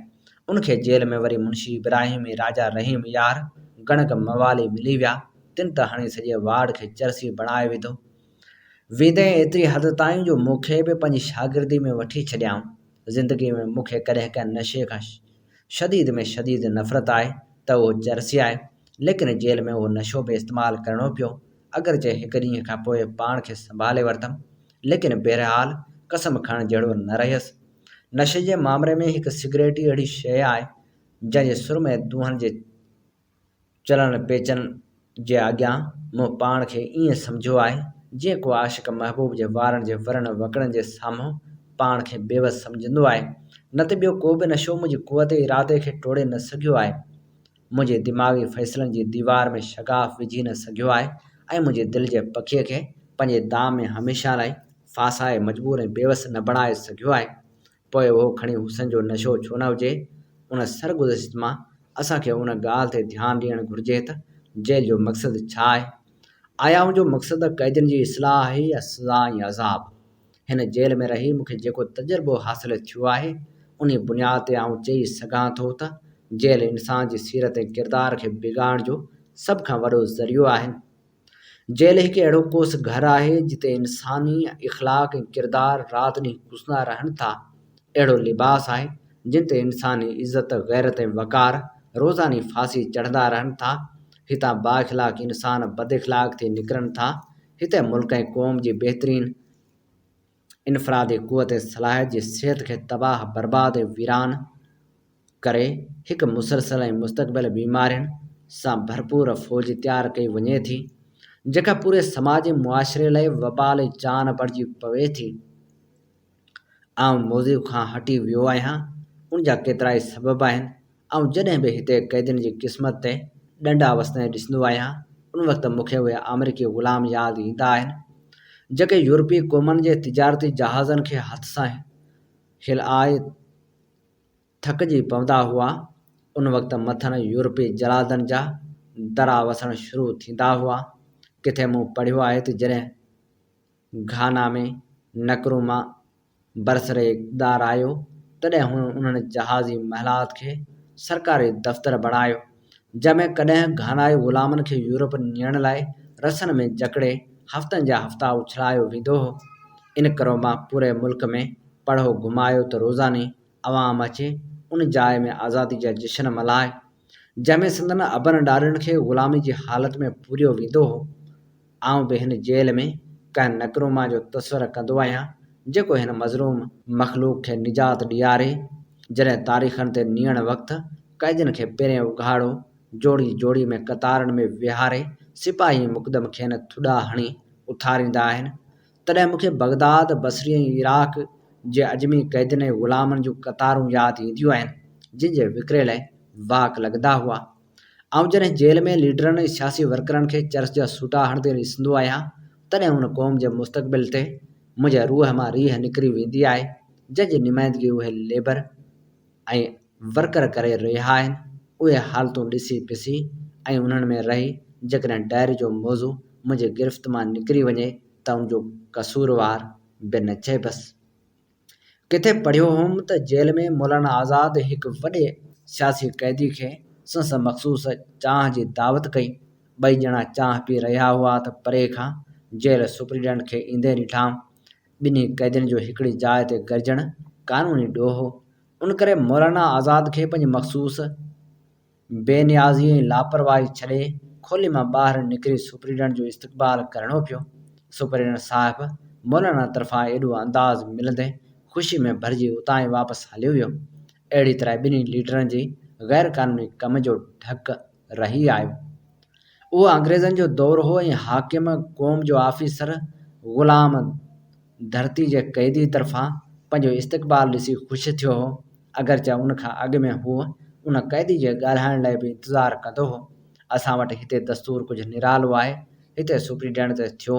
ان کي جيل ۾ وري منشي ابراهيم ۽ راجا رحيم يار گڻڪ موالي ملي ويا، تن ته هڻي سڄي وارڊ کي چرسي بڻائي وڌو. ويندي ايتري حد تائين جو مون کي به پنهنجي شاگردي ۾ وٺي ڇڏيائون. زندگيء ۾ مون کي ڪڏهن ڪنهن نشي کان شديد ۾ شديد نفرت آهي ته اهو چرسي آهي، ليڪن جيل ۾ اهو نشو به استعمال ڪرڻو پيو، اگرچه هڪ ڏينهن کان پوء پاڻ کي سنڀالي ورتم، ليڪن بهرحال قسم کڻڻ جهڙو نه رهيس. نشي جي مامري ۾ هڪ سگريٽ ئي اهڙي شيء آهي، جنهن جي سرمي دونهن جي چلڻ پيچن جي اڳيان مون پاڻ کي ائين سمجهيو آهي، جيئن ڪو عاشق محبوب جي وارن جي ورن وڪڙن جي سامهون پاڻ کي بيوس سمجهندو آهي. نه ته ٻيو ڪو به نشو منهنجي قوت ارادي کي ٽوڙي نه سگهيو آهي. منهنجي دماغي فيصلن جي ديوار ۾ شگاف وجهي نه سگهيو آهي ۽ منهنجي دل جي پکيء کي پنهنجي دام ۾ هميشه لاء ڦاسائي مجبور ۽ بيوس نه بڻائي سگهيو آهي. پوء اهو کڻي حسن جو نشو ڇو نه هجي؟ ان سرگذشت مان اسان کي ان ڳالهه تي ڌيان ڏيڻ گهرجي ته جيل جو مقصد ڇا آهي؟ آيا ان جو مقصد قيدين جي اصلاح آهي يا سزا ۽ عذاب؟ هن جيل ۾ رهي مون کي جيڪو تجربو حاصل ٿيو آهي، انهي بنياد تي آئون چئي سگهان ٿو ته جيل انسان جي سيرت ۽ ڪردار کي بگاڙڻ جو سڀ کان وڏو ذريعو آهن. جيل هڪ اهڙو ڪوس گهر آهي، جتي انساني اخلاق ۽ ڪردار رات ڏينهن ڪسندا رهن ٿا. اهڙو لباس آهي، جن تي انساني عزت، غيرت ۽ وقار روزاني ڦاسي چڙهندا رهن ٿا. هتان بااخلاق انسان بداخلاق ٿي نڪرن ٿا. هتي ملڪ ۽ قوم جي بهترين انفرادي قوت ۽ صلاحيت جي صحت کي تباهه، برباد ۽ ويران ڪري هڪ مسلسل ۽ مستقبل بيمارين سان ڀرپور فوج تيار ڪئي وڃي ٿي، جيڪا پوري سماج ۽ معاشري لاء وبال ۽ جان بڻجي پوي ٿي. آئون موضوع کان هٽي ويو آهيان، ان جا ڪيترائي سبب آهن. آئون جڏهن به هتي قيدين جي قسمت تي ڏنڊا وسندي ڏسندو آهيان، ان وقت مون کي اهي آمريڪي غلام ياد ايندا آهن، جيڪي يورپي قومن جي تجارتي جهازن کي هٿ سان هلائي ٿڪجي پوندا هئا، ان وقت مٿن يورپي جلادن جا درا وسڻ شروع ٿيندا هئا. ڪٿي مون پڙهيو آهي ته جڏهن گهانا ۾ نڪروما برسر اقتدار آيو، تڏهن هن انهن جهازي محلات کي سرڪاري دفتر بڻايو، جنهن ۾ ڪڏهن گهانائي غلامن کي يورپ نيڻ لاء رسن ۾ جڪڙي هفتن جا هفتا اڇلايو ويندو هو. انڪروما پوري ملڪ ۾ پڙهو گهمايو ته روزاني عوام اچي ان جاء ۾ آزادي جا جشن ملهائي، جنهن ۾ سندن ابن ڏاڏن کي غلامي جي حالت ۾ پوريو ويندو هو. آئون به هن جيل ۾ ڪنهن نڪروما جو تصور ڪندو آهيان، جيڪو هن مظلوم مخلوق کي نجات ڏياري. جڏهن تاريخن تي نيڻ وقت قيدين کي پيرين اگهاڙو جوڙي جوڙي ۾ قطارن ۾ ويهاري سپاهي مقدم کين ٿڏا هڻي اٿاريندا آهن، تڏهن مون کي بغداد، بصري ۽ عراق جي عجمي قيدين ۽ غلامن جون قطارون ياد اينديون آهن، جن جي وڪري لاء واڪ لڳندا هئا. آئون جڏهن جيل ۾ ليڊرن ۽ سياسي ورڪرن کي چرس جا سوٽا هڻندي ڏسندو آهيان، تڏهن ان قوم جي مستقبل تي منهنجي روح مان ريهه نڪري ويندي آهي، جنهن جي نمائندگي اهي ليبر ۽ ورڪر ڪري رهيا آهن. اهي حالتون ڏسي پسي ۽ انهن ۾ رهي جيڪڏهن ڊائري جو موضوع منهنجي گرفت مان نڪري وڃي ته ان جو قصوروار به نه چئبس. ڪٿي پڙهيو هوم ته جيل ۾ مولانا آزاد هڪ وڏي سياسي قيدي کي سندس مخصوص چانهه جي دعوت ڪئي. ٻئي ڄڻا چانهه پي رهيا هئا ته پري کان جيل سپرنٽينڊنٽ کي ايندي ڏٺائون. ٻنهي قيدين جو هڪڙي جاء تي گڏجڻ قانوني ڏوهه هو. ان ڪري مولانا آزاد کي پنهنجي مخصوص بي نيازي ۽ لاپرواهي ڇڏي کولي مان ٻاهر نڪري سپريڊنٽ جو استقبال ڪرڻو پيو. سپريڊنٽ صاحب مولانا طرفان ايڏو انداز ملندي خوشي ۾ ڀرجي اتان ئي واپس هليو ويو. اهڙي طرح ٻنهي ليڊرن جي غير قانوني ڪم جو ڍڪ رهي آيو. اهو انگريزن جو دور هو ۽ حاڪم قوم جو آفيسر غلام ڌرتي جي قيدي طرفان پنهنجو استقبال ڏسي خوش ٿيو هو، اگرچه ان کان اڳ ۾ هو ان قيدي جي ڳالهائڻ لاء به انتظار ڪندو هو. اسان وٽ هتي دستور ڪجهه نرالو آهي. هتي سپرنٽينڊنٽ ته ٿيو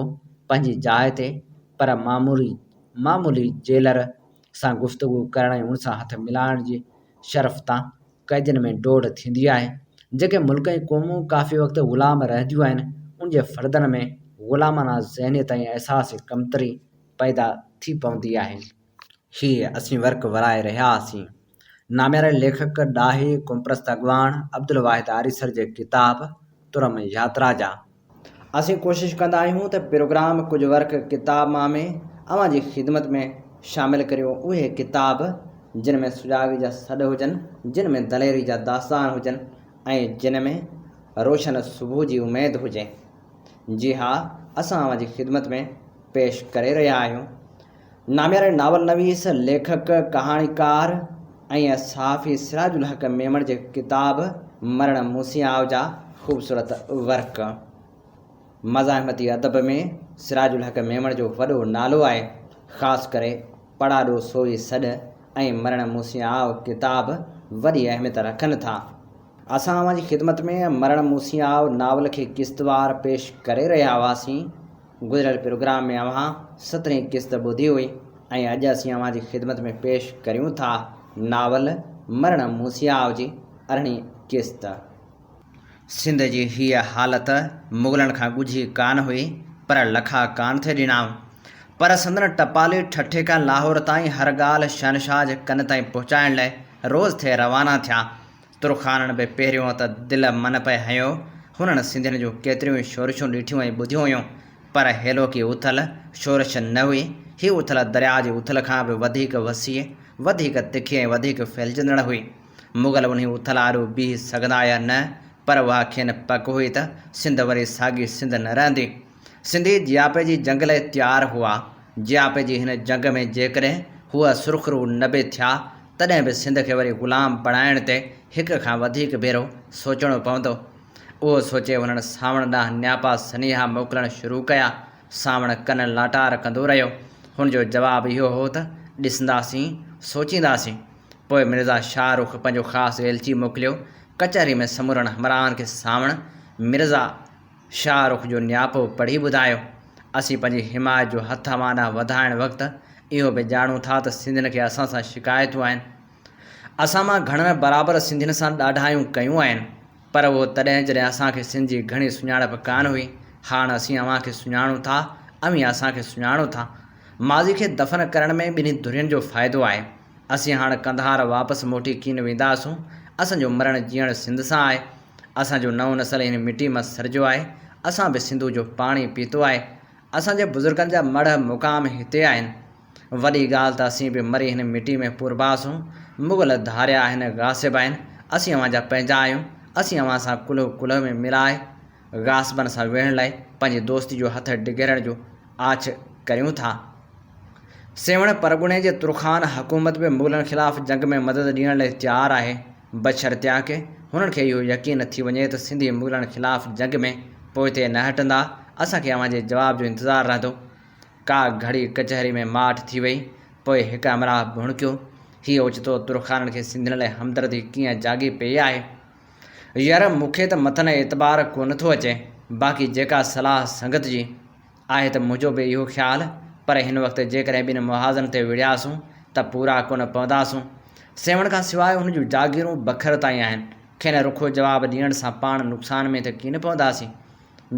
پنهنجي جاء تي پر معمولي جيلر سان گفتگو ڪرڻ ۽ ان سان هٿ ملائڻ جي شرف تان قيدين ۾ ڊوڙ ٿيندي آهي. جيڪي ملڪ ۽ قومون ڪافي وقت غلام رهنديون آهن، ان جي فردن ۾ غلامانه ذهنيت ۽ احساس ڪمتري پيدا ٿي پوندي آهي. هي اسين ورق ورائي رهيا هئاسين. نامياري ليکڪ، ڏاهي، قومپرست اڳواڻ عبدالواحد آريسر جي ڪتاب ترم ياترا جا. اسين ڪوشش ڪندا آهيون ته پروگرام ڪجهه ورق ڪتاب مان ۾ اوهان جي خدمت ۾ شامل ڪريون اهي ڪتاب جن ۾ سجاڳي جا سڏ هجن، جن ۾ دليري جا داستان هجن ۽ جن ۾ روشن صبح جي اميد هجي. جي ها اسان اوهان جي خدمت ۾ پيش ڪري رهيا آهيون نامياري ناول نويس، ليکڪ، ڪهاڻيڪار ۽ صحافي سراج الحق ميمڻ جي ڪتاب مرڻ مون سين آء جا خوبصورت ورق. مزاحمتي ادب ۾ سراج الحق ميمڻ جو وڏو نالو آهي. خاص ڪري پڙاڏو سوئي سڏ ۽ مرڻ مون سين آء ڪتاب وڏي اهميت رکن ٿا. اسان اوهان جي خدمت ۾ مرڻ مون سين آء ناول کي قسطوار پيش ڪري رهيا هئاسين. گذريل پروگرام ۾ اوهان سترهين قسط ٻڌي هئي ۽ اڄ اسين اوهان جي خدمت ۾ پيش ڪريون ٿا ناول مرڻ موسياء جي ارڙهين قسط. سنڌ جي هيء حالت مغلن کان ڳجهي ڪانه هئي، پر لکا ڪانه ٿي ڏنائون. پر سندن ٽپالي ٺٽي کان لاهور تائين هر ڳالهه شهنشاهه جي ڪن تائين پهچائڻ لاء روز ٿي روانا ٿيا. ترخانن به پهريون ته دل من پئي هنيو. هنن سنڌين جون ڪيتريون ئي شورشون ڏٺيون ۽ ٻڌيون هيون، پر هيلوڪي اٿل شورش نه هئي. هي اٿل درياء جي اٿل کان به وڌيڪ وسيع، وڌيڪ تکي ۽ وڌيڪ ڦهلجندڙ هئي. مغل انهي اٿل آڏو بيهي سگهندا يا نه، پر اها کين پڪ هئي ته سنڌ وري ساڳي سنڌ نه رهندي. سنڌي جياپي جي جنگ لاء تيار هئا. جياپي جي هن جنگ ۾ جيڪڏهن هو سرخرو نه به ٿيا، تڏهن به سنڌ کي وري غلام بڻائڻ تي هڪ کان وڌيڪ ڀيرو سوچڻو پوندو. اهو سوچي هنن سانوڻ ڏانهن نياپا سنيها موڪلڻ شروع ڪيا. سانوڻ ڪن لاٽار ڪندو رهيو. هن جو جواب اهو هو ته ڏسنداسين، سوچينداسين. پوء مرزا شاهه رخ پنهنجو خاص ايلچي موڪليو. ڪچهري ۾ سمورن همراهن کي سانوڻ مرزا شاهه رخ جو نياپو پڙهي ٻڌايو. اسين پنهنجي حمايت جو هٿ اوهان ڏانهن وڌائڻ وقت اهو به ڄاڻون ٿا ته سنڌين کي اسان سان شڪايتون آهن. اسان مان گهڻن برابر سنڌين سان ڏاڍايون ڪيون آهن، پر اهو تڏهن جڏهن اسان کي سنڌ جي گهڻي سڃاڻپ ڪانه هئي. هاڻ اسين اوهان کي سڃاڻون ٿا، اوهين اسان کي سڃاڻو ٿا. ماضي کي دفن ڪرڻ ۾ ٻنهي ڌرين جو فائدو آهي. اسين هاڻ قنڌار واپس موٽي ڪين وينداسون. اسان جو مرڻ جيئڻ سنڌ سان آهي. اسان جو نئون نسل هن مٽي مان سرجيو آهي. اسان به سنڌو جو پاڻي پيتو آهي. اسان جي بزرگن جا مڙهه مقام هتي آهن. وڏي ڳالهه ته اسين به مري هن مٽي ۾ پورباسون. مغل ڌاريا آهن، غاصب آهن. اسين اوهان جا پنهنجا آهيون. اسين اوهان سان ڪلهو ڪلهو ۾ ملائي غاصبن سان وڙهڻ لاء پنهنجي دوستي جو هٿ ڊگهيرڻ جو آڇ ڪريون ٿا. سيوهڻ پرڳڻي جي ترخان حڪومت به مغلن خلاف جنگ ۾ مدد ڏيڻ لاء تيار آهي، بشرطيانڪه هنن کي اهو يقين ٿي وڃي ته سنڌي مغلن خلاف جنگ ۾ پوئتي نه هٽندا. اسان کي اوهان جي جواب جو انتظار رهندو. ڪا گهڙي ڪچهري ۾ ماٺ ٿي وئي. پوء هڪ همراهه ڀڻڪيو، هيء اوچتو ترخانن کي سنڌين لاء همدردي ڪيئن جاڳي پيئي آهي؟ يار مون کي ته مٿن اعتبار ڪونه ٿو اچي، باقي جيڪا صلاح سنگت جي آهي ته منهنجو به اهو خيال، پر هن وقت جيڪڏهن ٻن محاذن تي وڙهياسون ته پورا ڪونه پونداسون. سيوهڻ کان سواء هن جون جاگيرون بکر تائين آهن، کين رکو جواب ڏيڻ سان پاڻ نقصان ۾ ته ڪين پونداسين.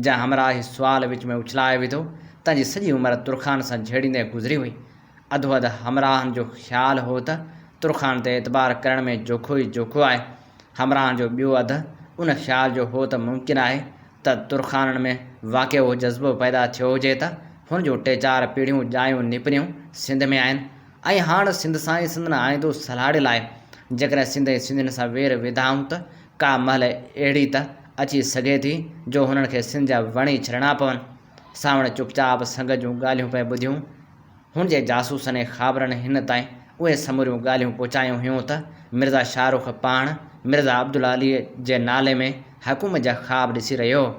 جنهن همراهه هي سوال وچ ۾ اڇلائي وڌو، تنهن جي سڄي عمر ترخان سان جهيڙيندي گذري هئي. اڌو اڌ همراهن جو خيال هو ته ترخان تي اعتبار ڪرڻ ۾ جوکو ئي جوکو آهي. همراهن جو ٻيو اڌ ان خيال جو هو ته ممڪن آهي ته ترخانن ۾ واقعي اهو جذبو پيدا ٿيو هجي ته هن جون ٽي چار پيڙهيون ڄايون نپنيون سنڌ ۾ آهن ۽ هاڻ سنڌ سان ئي سندن آئيندو سلهاڙيل آهي. جيڪڏهن سنڌ ۽ سنڌين سان وير وڌائون ته ڪا مهل اهڙي ته اچي سگهي ٿي جو هنن کي سنڌ جا وڻ ئي ڇڏڻا پون. سانوڻ چپ چاپ سنگت جون ڳالهيون پئي ٻڌيون. هن جي جاسوسن ۽ خابرن هن تائين اهي سموريون ڳالهيون پهچايون هيون ته مرزا شاهه رخ پاڻ مرزا عبدالعليء جي نالي ۾ حڪومت جا خواب ڏسي رهيو هو.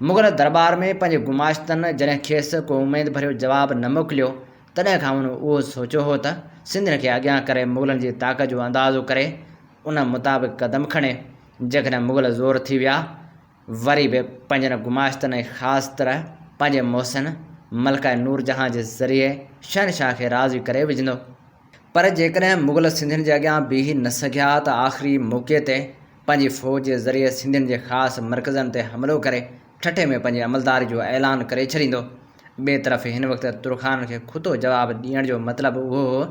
مغل درٻار ۾ پنهنجي گماشتن جڏهن کيس ڪو اميد ڀريو جواب نه موڪليو، تڏهن کان هن اهو سوچيو هو ته سنڌين کي اڳيان ڪري مغلن جي طاقت جو اندازو ڪري ان مطابق قدم کڻي. جيڪڏهن مغل زور ٿي ويا، وري به پنهنجن گماشتن ۽ خاص طرح پنهنجي محسن ملڪه نورجهان جي ذريعي شهنشاهه کي راضي ڪري وجهندو. پر جيڪڏهن مغل سنڌين جي اڳيان بيهي نه سگهيا ته آخري موقعي تي پنهنجي فوج جي ذريعي سنڌين جي خاص مرڪزن تي حملو ڪري ٺٽي ۾ پنهنجي عملداري جو اعلان ڪري ڇڏيندو. ٻئي طرف هن وقت ترخانن کي کتو جواب ڏيڻ جو مطلب اهو هو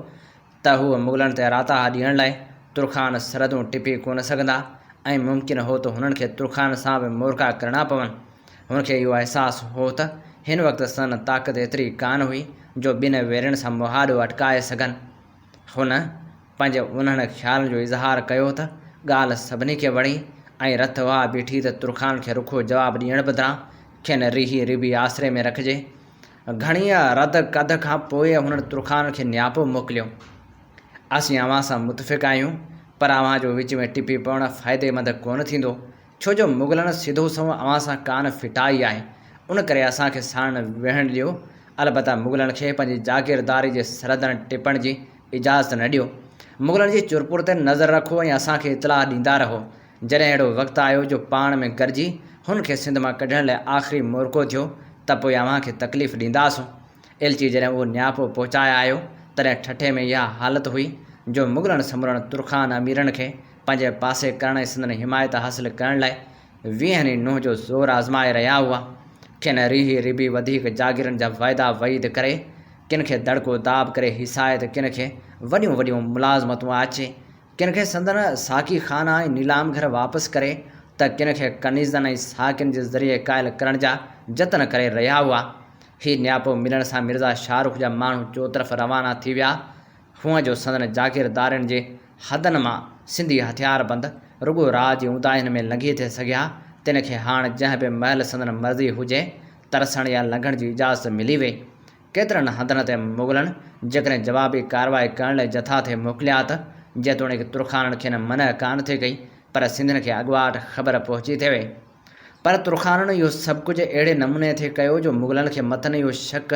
ته هو مغلن تي راتاها ڏيڻ لاء ترخان سرحدون ٽپي ڪونه سگهندا ۽ ممڪن هو ته هنن کي ترخان سان به مورکا ڪرڻا پون. هن کي اهو احساس هو ته هن وقت سندن طاقت ايتري ڪانه هئي جو ٻن ويرين سان مهاڏو اٽڪائي سگهن. هن پنهنجي انهن خيالن جو اظهار ڪيو ته ڳالهه سڀني کي وڻي ۽ رٿ اها بيٺي ته ترخان کي رکو جواب ڏيڻ بدران کين ريهي ريبي آسري ۾ رکجي. گهڻيء رد ڪد کان پوء هنن ترخان کي نياپو موڪليو. اسين اوهان سان متفق آهيون، پر اوهان جو وچ ۾ ٽپي پوڻ فائديمند ڪونه ٿيندو، ڇو جو مغلن سڌو سنئون اوهان سان ڪانه ڦٽائي آهي، ان ڪري اسان کي ساڻن ويهڻ ڏيو، البته مغلن کي پنهنجي جاگيرداري جي سرحدن ٽپڻ جي اجازت نه ڏيو. مغلن جي چرپر تي نظر رکو ۽ اسان کي اطلاع ڏيندا رهو. جڏهن اهڙو وقت آيو جو پاڻ ۾ گڏجي هن کي سنڌ مان ڪڍڻ لاء آخري مورکو ٿيو ته پوء اوهان کي تڪليف ڏينداسون. ايلچي جڏهن اهو نياپو پهچائي آيو، تڏهن ٺٽي ۾ اها حالت هئي جو مغلن سمورن ترخان اميرن کي پنهنجي پاسي ڪرڻ ۽ سندن حمايت حاصل ڪرڻ لاء ويهن ئي نوح جو زور آزمائي رهيا هئا. کين ريهي ريبي وڌيڪ جاگيرن جا وعدا وعيد ڪري، ڪن کي دڙڪو داٻ ڪري هيسائي ته ڪن کي وڏيون وڏيون ملازمتون آڇي، ڪن کي سندن ساقي خانا ۽ نيلام گهر واپس ڪري ته ڪن کي ڪنيزن ۽ ساقين جي ذريعي قائل ڪرڻ جا جتن ڪري رهيا هئا. هي نياپو ملڻ سان مرزا شاهه رخ جا ماڻهو چوطرف روانا ٿي ويا. هونء جو سندن جاگيردارين جي حدن مان سنڌي هٿياربند رڳو رات جي اونداهين ۾ لنگهي ٿي سگهيا، تن کي هاڻ جنهن به مهل سندن مرضي هجي، ترسڻ يا لنگهڻ جي اجازت ملي وئي. ڪيترن هنڌن تي مغلن جيڪڏهن جوابي ڪارروائي ڪرڻ لاء جٿا ٿي موڪليا ته جيتوڻيڪ ترخانن کين منع ڪانه ٿي ڪئي، پر سنڌين کي اڳواٽ خبر پهچي ٿي وئي. پر ترخانن اهو سڀ ڪجهه اهڙي نموني ٿي ڪيو جو مغلن کي مٿن اهو شڪ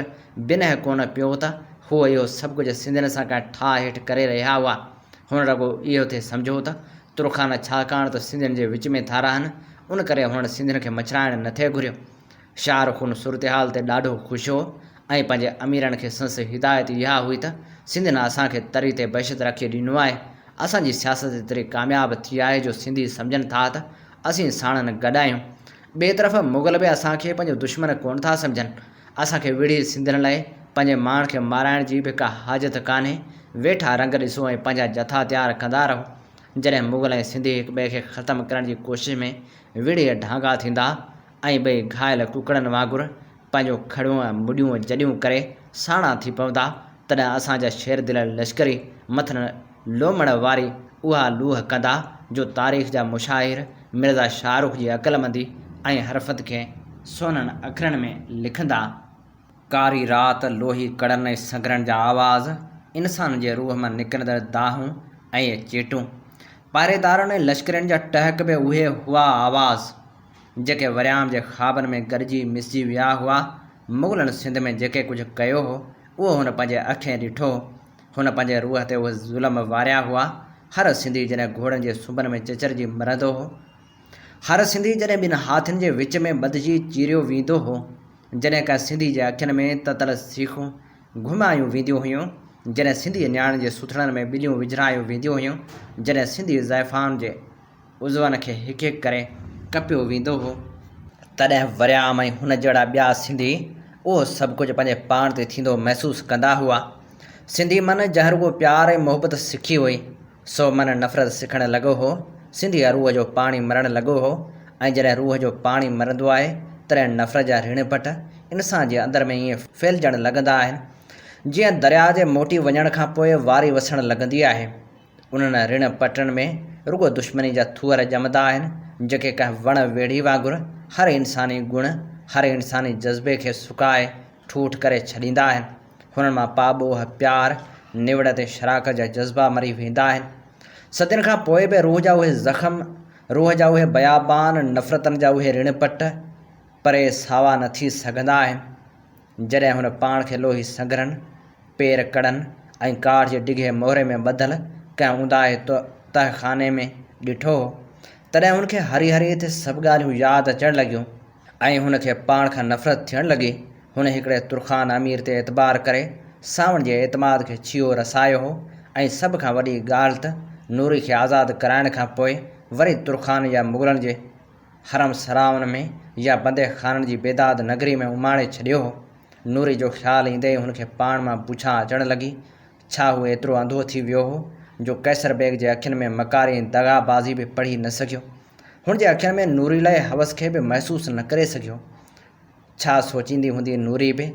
بنهه ڪونه پيو ته هو اهو سڀ ڪجهه سنڌين سان ڪنهن ٺاهه هيٺ ڪري رهيا هئا. هن رڳو اهو ٿي سمجهيو ته ترخان ڇاڪاڻ ته سنڌين جي وچ ۾ ٿا رهن، ان ڪري هنن سنڌين کي مڇرائڻ نه ٿي گهريو. شاهه رخ ان صورتحال تي ڏاڍو خوش هو ۽ پنهنجي اميرن کي سندس هدايت اها هئي ته سنڌين اسان کي تري تي بهشت رکي ڏنو آهي. اسان جي سياست ايتري ڪامياب ٿي آهي جو سنڌي سمجهن ٿا ته اسين ساڻن گڏ آهيون. ٻئي طرف مغل به اسان کي پنهنجو دشمن ڪونه ٿا سمجهن. اسان کي وڙهي سنڌين لاء پنهنجي ماڻ کي مارائڻ جي به ڪا حاجت ڪانهي. ويٺا رنگ ڏسو ۽ پنهنجا جٿا تيار ڪندا رهو. جڏهن مغل ۽ سنڌي هڪٻئي کي ختم ڪرڻ جي ڪوشش ۾ وڙهي ڍانگا ٿيندا ۽ ٻئي گهايل ڪڪڙن وانگر پنهنجون کڙيون ۽ مڏيون جڏيون ڪري ساڻا ٿي پوندا، تڏهن اسان جا شيردل لشڪري مٿن لومڙ واري اها لوهه ڪندا، جو تاريخ جا مشاهير مرزا شاهه رخ جي عقلمندي ۽ حرفت کي سونن اکرن ۾ لکندا. ڪاري رات، لوهي ڪڙن ۽ سنگهرن جا آواز، انسانن جي روح مان نڪرندڙ دانهون ۽ چيٽون، پهريدارن ۽ لشڪرين جا ٽهڪ به اهي هئا آواز، جيڪي وريام جي خوابن ۾ گڏجي مسجي ويا هئا. مغلن سنڌ ۾ جيڪي ڪجهه ڪيو هو، اهو هن پنهنجي اکين ڏٺو هو. هن پنهنجي روح تي اهي ظلم واريا هئا. هر سنڌي جڏهن گهوڙن جي سنبن ۾ چچرجي مرندو هو. هر سنڌي جڏهن ٻن هاٿين جي وچ ۾ ٻڌجي چيريو ويندو هو. جڏهن ڪنهن سنڌي جي اکين ۾ تتل سيخون گهمايون وينديون هيون. جڏهن سنڌي نياڻين جي سٿڻن ۾ ٻليون وجهرايون وينديون هيون. جڏهن سنڌي زائفائن جي عضون کي هڪ هڪ ڪري ڪپيو ويندو هو، تڏهن وريام ۽ هن جهڙا ٻيا سنڌي اهو سڀ ڪجهه پنهنجي پاڻ تي ٿيندو محسوس ڪندا هئا. سنڌي من جنهن رڳو پيار ۽ محبت سکي هئي، سو من نفرت سکڻ لڳو هو. سنڌي روح جو پاڻي مرڻ لڳو هو ۽ جڏهن روح جو پاڻي مرندو آهي، تڏهن نفرت جا رڻ پٽ انسان جي اندر ۾ ائين ڦهلجڻ لڳندا آهن، جيئن درياء جي موٽي وڃڻ کان پوء واري وسڻ لڳندي آهي. انهن رڻ پٽن ۾ رڳو دشمني جا ٿوهر ڄمندا آهن، جيڪي ڪنهن وڻ ويڙهي وانگر هر انساني گڻ، هر انساني جذبي کي سڪائي ٺوٺ ڪري ڇڏيندا آهن. هنن مان پاٻوهه، پيار، نوڙت ۽ شراڪت جا جذبا مري ويندا آهن. صدين کان پوء به روح جا اهي زخم، روح جا اهي بيابان، نفرتن جا اهي رڻ پٽ پري ساوا نه ٿي سگهندا آهن. جڏهن هن پاڻ کي لوهي سنگهرن، پير ڪڙن ۽ ڪاٺ جي ڊگهي مهري ۾ ٻڌل ڪنهن اونداهي تهه خاني ۾ ڏٺو هو، تڏهن هن کي هري هري ٿي سڀ ڳالهيون ياد اچڻ لڳيون ۽ هن کي پاڻ کان نفرت ٿيڻ لڳي. هن هڪڙي ترخان امير تي اعتبار ڪري سانوڻ جي اعتماد کي ڇيهو رسايو هو ۽ سڀ کان وڏي ڳالهه ته نوري کي آزاد ڪرائڻ کان پوء وري ترخان يا مغلن جي حرم سرائن ۾ يا بندي خانن جي بيداد نگري ۾ اماڻي ڇڏيو هو. نوري جو خيال ايندي ئي هن کي پاڻ مان بڇان اچڻ لڳي. ڇا هو ايترو انڌو ٿي ويو هو جو قيصر بيگ جي اکين ۾ مڪاري ۽ دغا بازي به پڙهي نه سگهيو. هن جي اکين ۾ نوري لاء هوس کي به محسوس نه ڪري سگهيو. ڇا سوچيندي هوندي نوري به.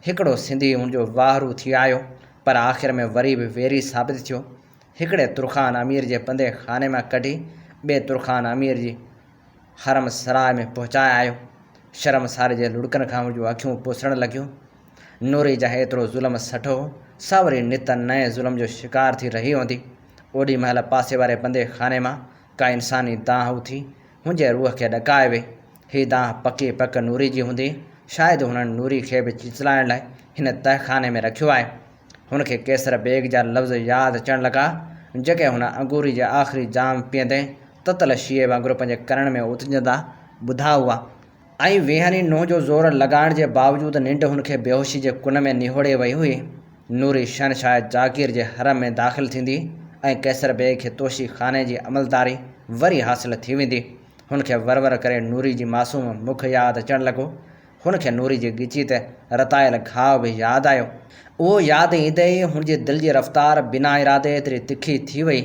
هڪڙو سنڌي هن جو واهرو ٿي آيو پر آخر ۾ وري به ويري ثابت ٿيو. هڪڙي ترخان امير جي بندي خاني مان ڪڍي ٻئي ترخان امير جي حرم سراء ۾ پهچائي آيو. شرمساري جي لڙڪن کان هن جون اکيون پوسرڻ لڳيون. نوري جنهن ايترو ظلم سٺو هو، سا وري نت نئين ظلم جو شڪار ٿي رهي هوندي. اوڏي مهل پاسي واري بندي خاني مان ڪا انساني دانهن اٿي هن جي روح کي ڏڪائي وئي. هي دانهن پڪي پڪ نوري جي هوندي. شايد هنن نوري کي به چيچلائڻ لاء هن تهخاني ۾ رکيو آهي. هن کي قيصر بيگ جا لفظ ياد اچڻ لڳا، جيڪي هن انگوري جي آخري جام پيئندي تتل شيهي وانگر پنهنجي ڪنن ۾ اوتجندا ٻڌا هئا. ۽ ويهن ئي نونهن جو زور لڳائڻ جي باوجود ننڊ هن کي بيهوشي جي ڪن ۾ نهوڙي وئي هئي. نوري شهنشاهه جاگير جي حرم ۾ داخل ٿيندي ۽ قيصر بيگ کي توشي خاني جي عملداري وري حاصل ٿي ويندي. هن کي ور ور ڪري نوري جي معصوم مک ياد اچڻ لڳو. هن کي نوري جي ڳچي تي رتايل گهاء به ياد آيو. اهو ياد ايندي ئي هن جي دل جي رفتار بنا ارادي ايتري تکي ٿي وئي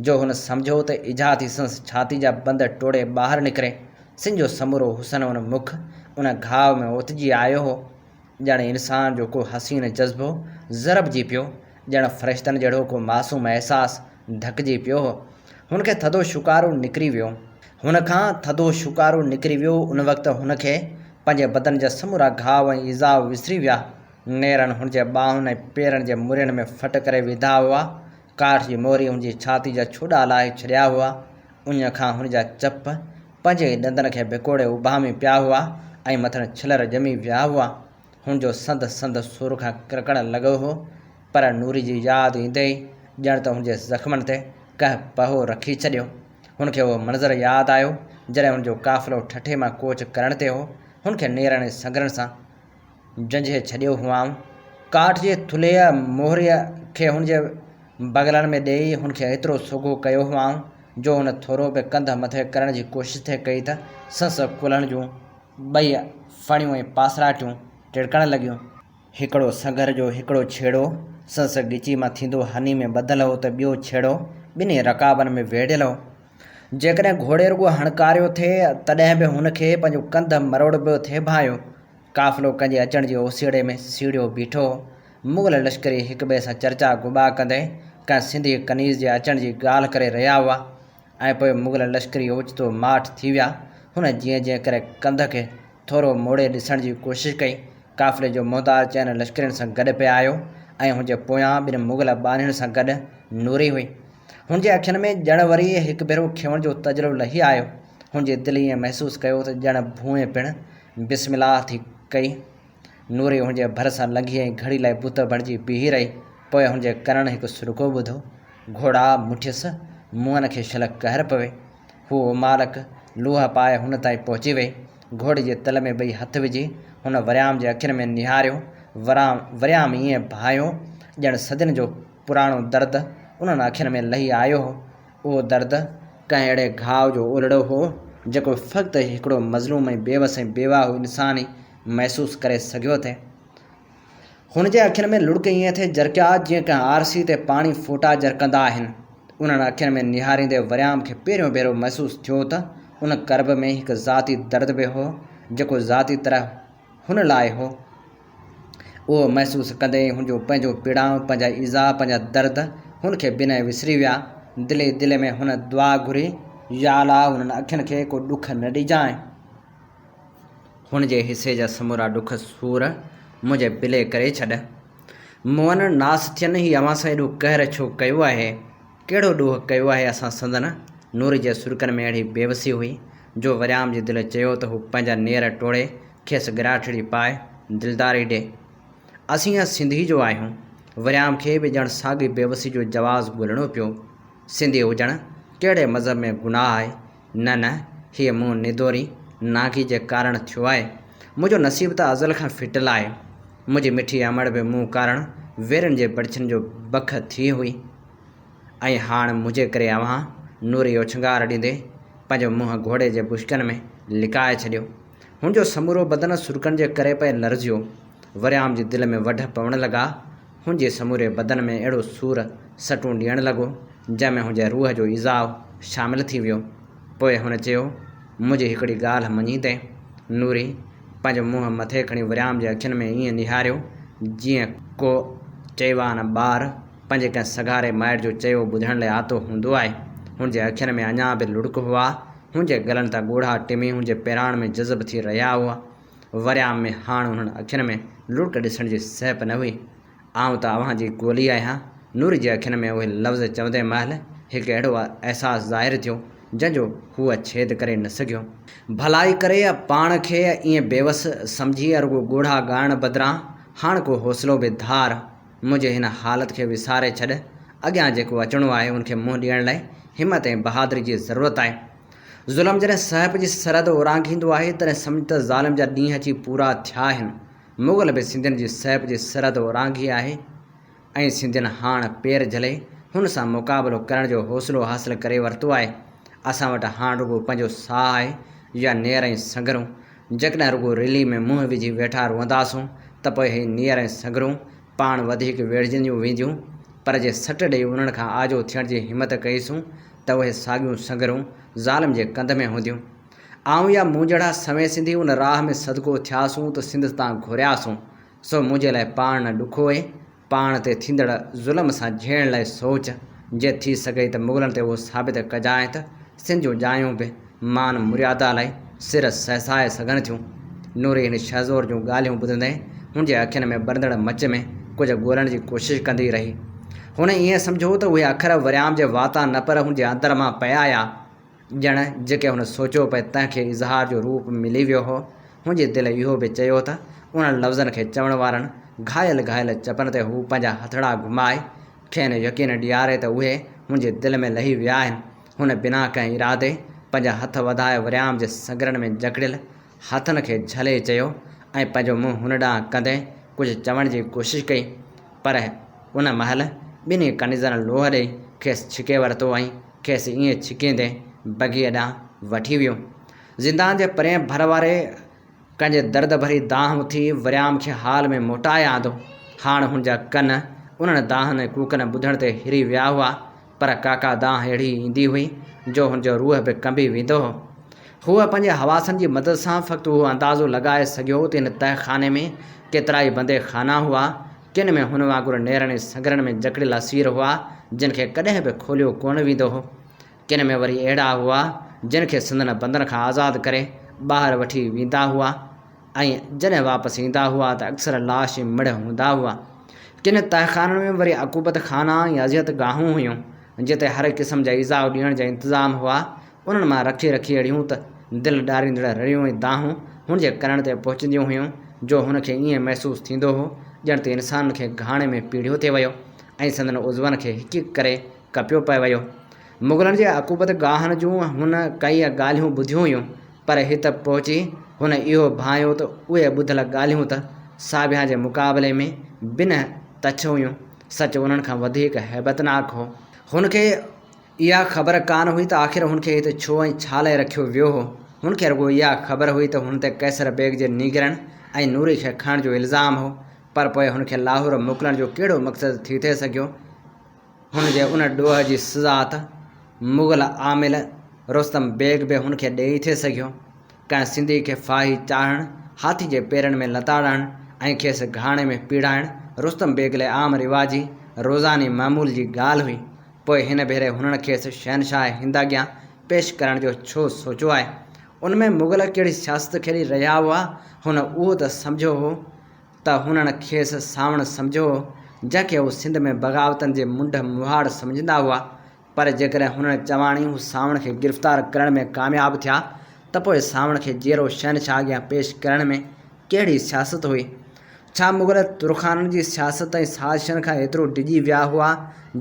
جو هن سمجهيو ته اجها ٿي سندس ڇاتي جا بند ٽوڙي ٻاهر نڪري. سن جو سمورو حسن ان مک، ان گهاء ۾ اوتجي آيو هو. ڄڻ انسان جو ڪو حسين جذبو ضربجي پيو، ڄڻ فرشتن جهڙو ڪو معصوم احساس ڌڪجي پيو هو. هن کي ٿڌو شوڪارو نڪري ويو. هن کان ٿڌو شوڪارو نڪري ويو. ان وقت هن کي پنهنجي بدن جا سمورا گهاء ۽ ايذاء وسري ويا. نيرن هن جي ٻانهن ۽ پيرن جي مرين ۾ ڦٽ ڪري وڌا هئا. ڪاٺ جي موري هن جي ڇاتي جا ڇوڏا لاهي ڇڏيا هئا. اڃ کان هن جا چپ پنهنجي ئي ڏندن کي ڀڪوڙي اڀامي پيا هئا ۽ مٿن ڇلر ڄمي ويا هئا. هن جو سنڌ سنڌ سور کان ڪرڪڻ لڳو هو، پر نوري جي ياد ايندي ئي ڄڻ ته هن جي زخمن تي ڪنهن پهو رکي ڇڏيو. هن کي اهو منظر ياد آيو، جڏهن هن جو قافلو ٺٽي مان ڪوچ ڪرڻ تي هو. هن کي نيرن ۽ سنگرن سان جنجهي ڇڏيو هئائون. ڪاٺ جي ٿلهيء مهريء کي هن جي بغلن ۾ ڏيئي هن کي ايترو سوگهو ڪيو هئائون، جو هن ٿورو به ڪنڌ مٿي ڪرڻ جي ڪوشش ٿي ڪئي ته سندس ڪلهن جون ٻئي ڦڻيون ۽ پاسراٽيون ٽڙڪڻ لڳيون. هڪڙو سنگهر جو هڪڙو ڇيڙو سندس ڳچي مان ٿيندو هني ۾ ٻڌل هو ته ٻيو ڇيڙو ٻنهي رڪابن ۾ ويڙهيل هو. جيڪڏهن گهوڙي رڳو هڻڪاريو ٿي تڏهن به هن کي پنهنجو ڪنڌ مروڙبو ٿي ڀانئيو. قافلو ڪنجي اچڻ جي اوسيئڙي ۾ سيڙهيو بيٺو هو. مغل لشڪري هڪٻئي سان چرچا گٻا ڪندي ڪنهن سنڌي ڪنيز جي اچڻ جي ڳالهه ڪري رهيا هئا. ۽ پوء مغل لشڪري اوچتو ماٺ ٿي ويا. هن جيئن جيئن ڪري ڪنڌ کي ٿورو موڙي ڏسڻ جي ڪوشش ڪئي. قافلي جو مهندار چئن لشڪرين سان گڏ پئي آيو ۽ هن جي پويان ٻن مغل ٻانهين سان گڏ نوري هئي. هن جي اکين ۾ ڄڻ وري هڪ ڀيرو کيوڻ جو تجلو لهي آيو. هن جي دل ائين محسوس ڪيو ته ڄڻ ڀونء پڻ بسم الله ٿي ڪئي. نوري هن جي ڀر سان لنگهي ۽ گهڙي لاء بت بڻجي بيهي رهي. پوء هن جي ڪنن هڪ سڏڪو ٻڌو. گهوڙا مٺيس، منهن کي شل قهر پوي. هوء امالڪ لوهه پائي هن تائين پهچي وئي. گهوڙي جي تل ۾ ٻئي هٿ وجهي هن وريام جي اکين ۾ نهاريو. وريام ائين ڀانئيو ڄڻ صدين جو پراڻو درد انهن اکين ۾ لهي آيو هو. اهو درد ڪنهن اهڙي گهاء جو اولڙو هو، جيڪو فقط هڪڙو مظلوم ۽ بيوس ۽ بيواهو انسان ئي محسوس ڪري سگهيو ٿي. هن جي اکين ۾ لڙڪ ائين ٿي جرڪيا، جيئن ڪنهن آرسي تي پاڻي ڦوٽا جرڪندا آهن. انهن اکين ۾ نهاريندي وريام کي پهريون ڀيرو محسوس ٿيو ته ان ڪرب ۾ هڪ ذاتي درد به هو، جيڪو ذاتي طرح هن لاء هو. اهو محسوس ڪندي ئي هن جو پنهنجو پيڙاء، پنهنجا ايذاء، پنهنجا درد هن کي بنهه وسري ويا. دل ئي دل ۾ هن دعا گهري، يا الله انهن اکين کي ڪو ڏک نه ڏجانء. هن جي حصي جا سمورا ڏک سور منهنجي بلي ڪري ڇڏ. مؤن ناس ٿين، هي اوهان سان ايڏو قهر ڇو ڪيو آهي؟ ڪهڙو ڏوهه ڪيو آهي اسان سندن؟ نوري جي سرڪن ۾ اهڙي بيوسي هئي، جو وريام جي دل چيو ته هو پنهنجا نير ٽوڙي کيس ڳراٺڙي پائي دلداري ڏي. اسين سنڌي جو آهيون. وريام کي به ڄڻ ساڳي بيوسي جو جواز ڳولڻو پيو. سنڌي هجڻ ڪهڙي مذهب ۾ گناهه آهي؟ نه نه، هيء مون ندوري نانگي جي ڪارڻ ٿيو آهي. منهنجو نصيب ته ازل کان ڦٽل آهي. منهنجي مٺي امڙ به مون ڪارڻ ويرن جي بڙڇين جو بک ٿي هئي ۽ هاڻ منهنجي ڪري اوهان نوري اوڇنگار ڏيندي پنهنجو منهن گهوڙي جي بشڪن ۾ لڪائي ڇڏيو. هن جو سمورو بدن سرڪن جي ڪري پئي لرزيو. وريام جي دل ۾ وڍ پوڻ لڳا. هن جي سموري بدن ۾ اهڙو سور سٽون ڏيڻ لڳو، جنهن ۾ هن جي روح جو ايذاء شامل ٿي ويو. پوء هن چيو، منهنجي هڪڙي ڳالهه مڃيندين؟ نوري پنهنجو منهن مٿي کڻي وريام جي اکين ۾ ائين نهاريو، جيئن ڪو چئيوان ٻار پنهنجي ڪنهن سگهاري مائٽ جو چيو ٻڌڻ لاء آتو هوندو آهي. هن جي اکين ۾ اڃا به لڙڪ هئا. هن جي ڳلن تان ڳوڙها ٽمي هن جي پيراڻ ۾ جذب ٿي رهيا هئا. وريام ۾ هاڻ انهن اکين ۾ لڙڪ ڏسڻ جي سهپ نه هئي. آئون ته اوهان جي گولي آهيان. نوري جي اکين ۾ اهي لفظ چوندي مهل هڪ اهڙو احساس ظاهر ٿيو، جنهن جو هوء ڇيد ڪري نه سگهيو. ڀلائي ڪري پاڻ کي ائين بيوس سمجهي رڳو ڳوڙها ڳاڙڻ بدران هاڻ ڪو حوصلو به ڌار. منهنجي هن حالت کي وساري ڇڏ. اڳيان جيڪو اچڻو آهي ان کي منهن ڏيڻ لاء همت ۽ بهادري جي ضرورت آهي. ظلم جڏهن سهپ جي سرحد اورانگهيندو آهي، تڏهن سمجهه ته ظالم جا ڏينهن اچي پورا ٿيا آهن. مغل به سنڌين جي سهپ جي سرحد اورانگهي آهي ۽ سنڌين هاڻ پير جهلي هن سان مقابلو ڪرڻ جو حوصلو حاصل ڪري ورتو آهي. اسان وٽ هاڻ رڳو پنهنجو ساهه آهي يا نيئر ۽ سنگهرون. جيڪڏهن رڳو رلي ۾ منهن وجهي ويٺا روئنداسون ته پوء هي نيئر ۽ سنگهرون پاڻ وڌيڪ ويڙهجنديون وينديون، پر جي سٽ ڏيئي انهن کان آجو ٿيڻ جي همت ڪئيسون ته اهي ساڳيون سنگهرون ظالم جي ڪنڌ ۾ هونديون. آئون يا مون جهڙا سوين سنڌي ان راهه ۾ صدقو ٿياسون ته سنڌ تان گهورياسون، سو منهنجي لاء پاڻ نه ڏکوئي، پاڻ تي ٿيندڙ ظلم سان جهيڙڻ لاء سوچ، جي ٿي سگهئي ته مغلن تي اهو ثابت ڪجانء ته سنڌ جون ڄايون به مان مريادا لاء سر سهسائي سگهن ٿيون. نوري هن شهزور جون ڳالهيون ٻڌندي هن جي اکين ۾ ٻرندڙ مچ ۾ ڪجهه ڳولڻ جي ڪوشش ڪندي رهي. هن ائين سمجهيو ته اهي اکر وريام جي واتان نه پر هن جي اندر مان پئي آيا. ڄڻ جيڪي هن سوچيو پئي تنهن کي اظهار جو روپ ملي ويو هو. هن جي دل اهو به چيو ته انهن لفظن کي چوڻ وارن گهايل گهايل چپن تي هو پنهنجا هٿڙا گهمائي کين يقين ڏياري ته اهي هن جي دل ۾ لهي ويا آهن. هن بنا ڪنهن ارادي پنهنجا هٿ وڌائي وريام جي سنگرن ۾ جڪڙيل هٿن کي جهلي چيو ۽ پنهنجو منهن هن ڏانهن ڪندي ڪجهه چوڻ جي ڪوشش ڪئي پر ان مهل ٻنهي ڪنيزن لوهه ڏئي کيس ڇڪي ورتو ۽ کيس ائين ڇڪيندي بگيء ڏانهن وٺي ويو. زندان جي پرئين ڀر واري ڪنهن جي درد ڀري دانهن اٿي وريام کي حال ۾ موٽائي آندو. هاڻ هن جا ڪن انهن دانهن ۽ ڪوڪن ٻڌڻ تي هري ويا هئا، پر ڪاڪا دانهن اهڙي ايندي هئي جو هن جو روح به ڪنبي ويندو هو. هو پنهنجي حواسن جي مدد سان فقط اهو اندازو لڳائي سگهيو ته هن تهه خاني ۾ ڪيترائي بندي خانا هئا، ڪن ۾ هن وانگر نيرن ۽ سنگرن ۾ جڪڙيل اسير هئا، جن کي ڪڏهن به کوليو ڪونه ويندو هو. ڪن ۾ وري اهڙا هئا، جن کي سندن بندن کان آزاد ڪري ٻاهر وٺي ويندا هئا ۽ جڏهن واپس ايندا هئا ته اڪثر لاش ۽ مڙهه هوندا هئا. ڪن تهخانن ۾ وري عقوبت خانا ۽ اذيت گاهون هيون، جتي هر قسم جا ايذاء ڏيڻ جا انتظام هئا. انهن مان رکي رکي اهڙيون ته دل ڏاريندڙ رڙيون ۽ دانهون هن جي ڪنن تي پهچنديون هيون، جو هن کي ائين محسوس ٿيندو هو، ڄڻ ته انسانن کي گهاڻي ۾ پيڙهيو ٿي ويو ۽ سندن عضون کي هڪ هڪ ڪري ڪپيو پئي ويو. مغلن جي عقوبت گاهن جون هن ڪيئي ڳالهيون ٻڌيون هيون، پر هت پهچي هن اهو ڀانئيو ته اهي ٻڌل ڳالهيون ته ساڀيان جي مقابلي ۾ بنهه تڇ هيون، سچ انهن کان وڌيڪ هيبتناڪ هو. هن کي اها خبر ڪانه هئي ته آخر هن کي هت ڇو ۽ ڇا لاء رکيو ويو هو. هن کي رڳو اها خبر هئي ته هن تي قيصر بيگ جي نينگرن ۽ نوري کي کڻڻ جو الزام هو، پر پوء هن کي لاهور موڪلڻ جو ڪهڙو مقصد ٿي ٿي سگهيو؟ هن جي ان ڏوهه جي سزا ته مغل عامل رستم بيگ به هن کي ڏيئي ٿي سگهيو. ڪنهن سنڌي کي ڦاهي چاڙهڻ هاٿي جي پيرن ۾ لتاڙڻ ۽ کيس گهاڻي ۾ پيڙائڻ رستم بيگ لاء عام رواجي، روزاني معمول جي ڳالهه هئي. پوء هن ڀيري هنن کيس شهنشاهه هند اڳيان پيش ڪرڻ جو ڇو سوچيو آهي؟ ان ۾ مغل ڪهڙي سياست کيڏي رهيا هئا، هن اهو ته سمجهيو هو ته هنن کيس سانوڻ سمجهيو هو، جنهن کي هو سنڌ ۾ بغاوتن جي منڍ مهاڙ سمجهندا هئا، پر جيڪڏهن هنن چواڻي هو سانوڻ کي گرفتار ڪرڻ ۾ ڪامياب ٿيا ته پوء سانوڻ کي جيئرو شهنشاهه اڳيان پيش ڪرڻ ۾ ڪهڙي سياست هئي؟ ڇا مغل ترخانن جي سياست ۽ سازشن کان ايترو ڊڄي ويا هئا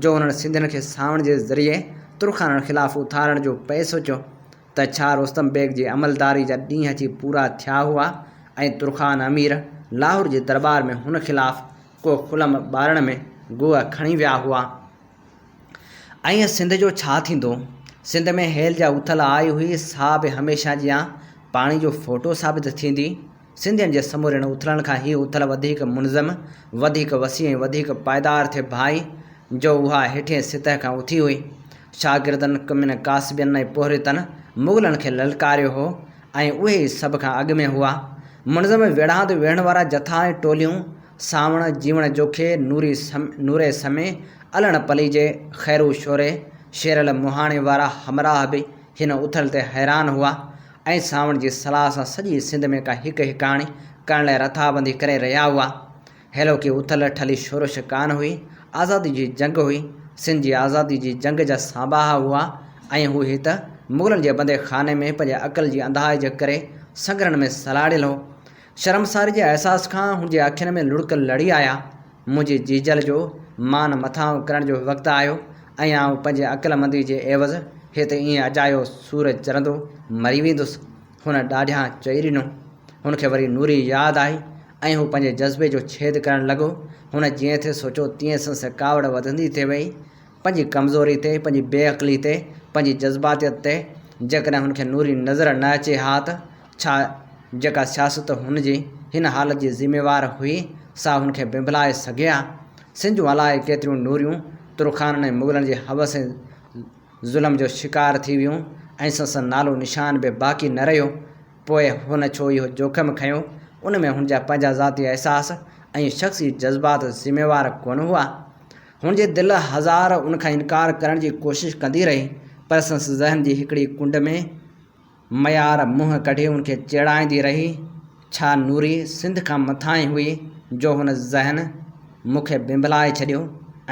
جو انهن سنڌين کي سانوڻ جي ذريعي ترخانن خلاف اٿارڻ جو پئي سوچيو ته ڇا رستم بيگ جي عملداري جا ڏينهن اچي پورا ٿيا هئا ۽ ترخان امير لاهور جي درٻار ۾ هن خلاف ڪو خلم ٻارڻ ۾ گوء کڻي ويا هئا؟ ائين سنڌ جو ڇا ٿيندو؟ سنڌ ۾ هيل جا اٿل آئي هئي سا به هميشه جيان پاڻي جو ڦوٽو ثابت ٿيندي. سنڌين جي سمورين اٿلن کان هيء اٿل وڌيڪ منظم، وڌيڪ وسيع ۽ وڌيڪ پائيدار ٿي ڀانئي جو اها هيٺين سطح کان اٿي هئي. شاگردن، ڪمين ڪاسبين ۽ پورهيتن مغلن کي للڪاريو هو ۽ اهي ئي سڀ کان اڳ ۾ هئا. منظم ويڙهاند ويڙهڻ وارا جٿا ۽ ٽوليون سانوڻ جيوڻ جوکي، نوري نوري سمي، الڻ پليجي، خيرو شوري، شيرل مهاڻي وارا همراهه به هن اٿل تي حيران هئا ۽ سانوڻ جي صلاح سان سڄي سنڌ ۾ ڪا هڪ هڪاڻي ڪرڻ لاء رٿابندي ڪري رهيا هئا. هيلوڪي اٿل ٺلهي شورش ڪانه هئي، آزادي جي جنگ هئي، سنڌ جي آزادي جي جنگ جا سانباها هئا ۽ هو هت مغلن جي بندي خاني ۾ پنهنجي عقل جي انڌائي جي ڪري سنگهرن ۾ سلهاڙيل هو. شرمساري جي احساس کان هن جي اکين ۾ لڙڪ لڙي آيا. منهنجي جيجل جو مان مٿانهون ڪرڻ جو وقت آيو ۽ آئون پنهنجي عقلمندي جي عيوض هت ائين اجايو سور چرندو مري ويندس. هن ڏاڍيان چئي ڏنو. هن کي وري نوري ياد آئي ۽ هو پنهنجي جذبي جو ڇيد ڪرڻ لڳو. هن جيئن ٿي سوچيو تيئن سندس ڪاوڙ وڌندي ٿي وئي. پنهنجي ڪمزوري تي، پنهنجي بي عقلي تي، پنهنجي جذباتيت تي جيڪڏهن هن کي نوري نظر نه اچي ها ته ڇا جيڪا سياست هن جي هن حالت جي ذميوار هئي سا هن کي بنڀلائي سگهي ها؟ سنڌ جون الائي ڪيتريون نوريون ترخانن ۽ مغلن جي هوس ۽ ظلم جو شڪار ٿي ويون ۽ سندس نالو نشان به باقي نه رهيو. پوء هن ڇو اهو جوکم کنيو؟ ان ۾ هن جا پنهنجا ذاتي احساس ۽ شخصي جذبات ذميوار ڪونه هئا؟ هن جي دل هزار ان کان انڪار ڪرڻ جي ڪوشش ڪندي رهي، پر سندس ذهن جي هڪڙي ڪنڊ ۾ ميار منهن ڪڍي هن کي چيڙائيندي رهي، ڇا نوري سنڌ کان مٿانهين هئي جو هن ذهن مون کي بنڀلائي ڇڏيو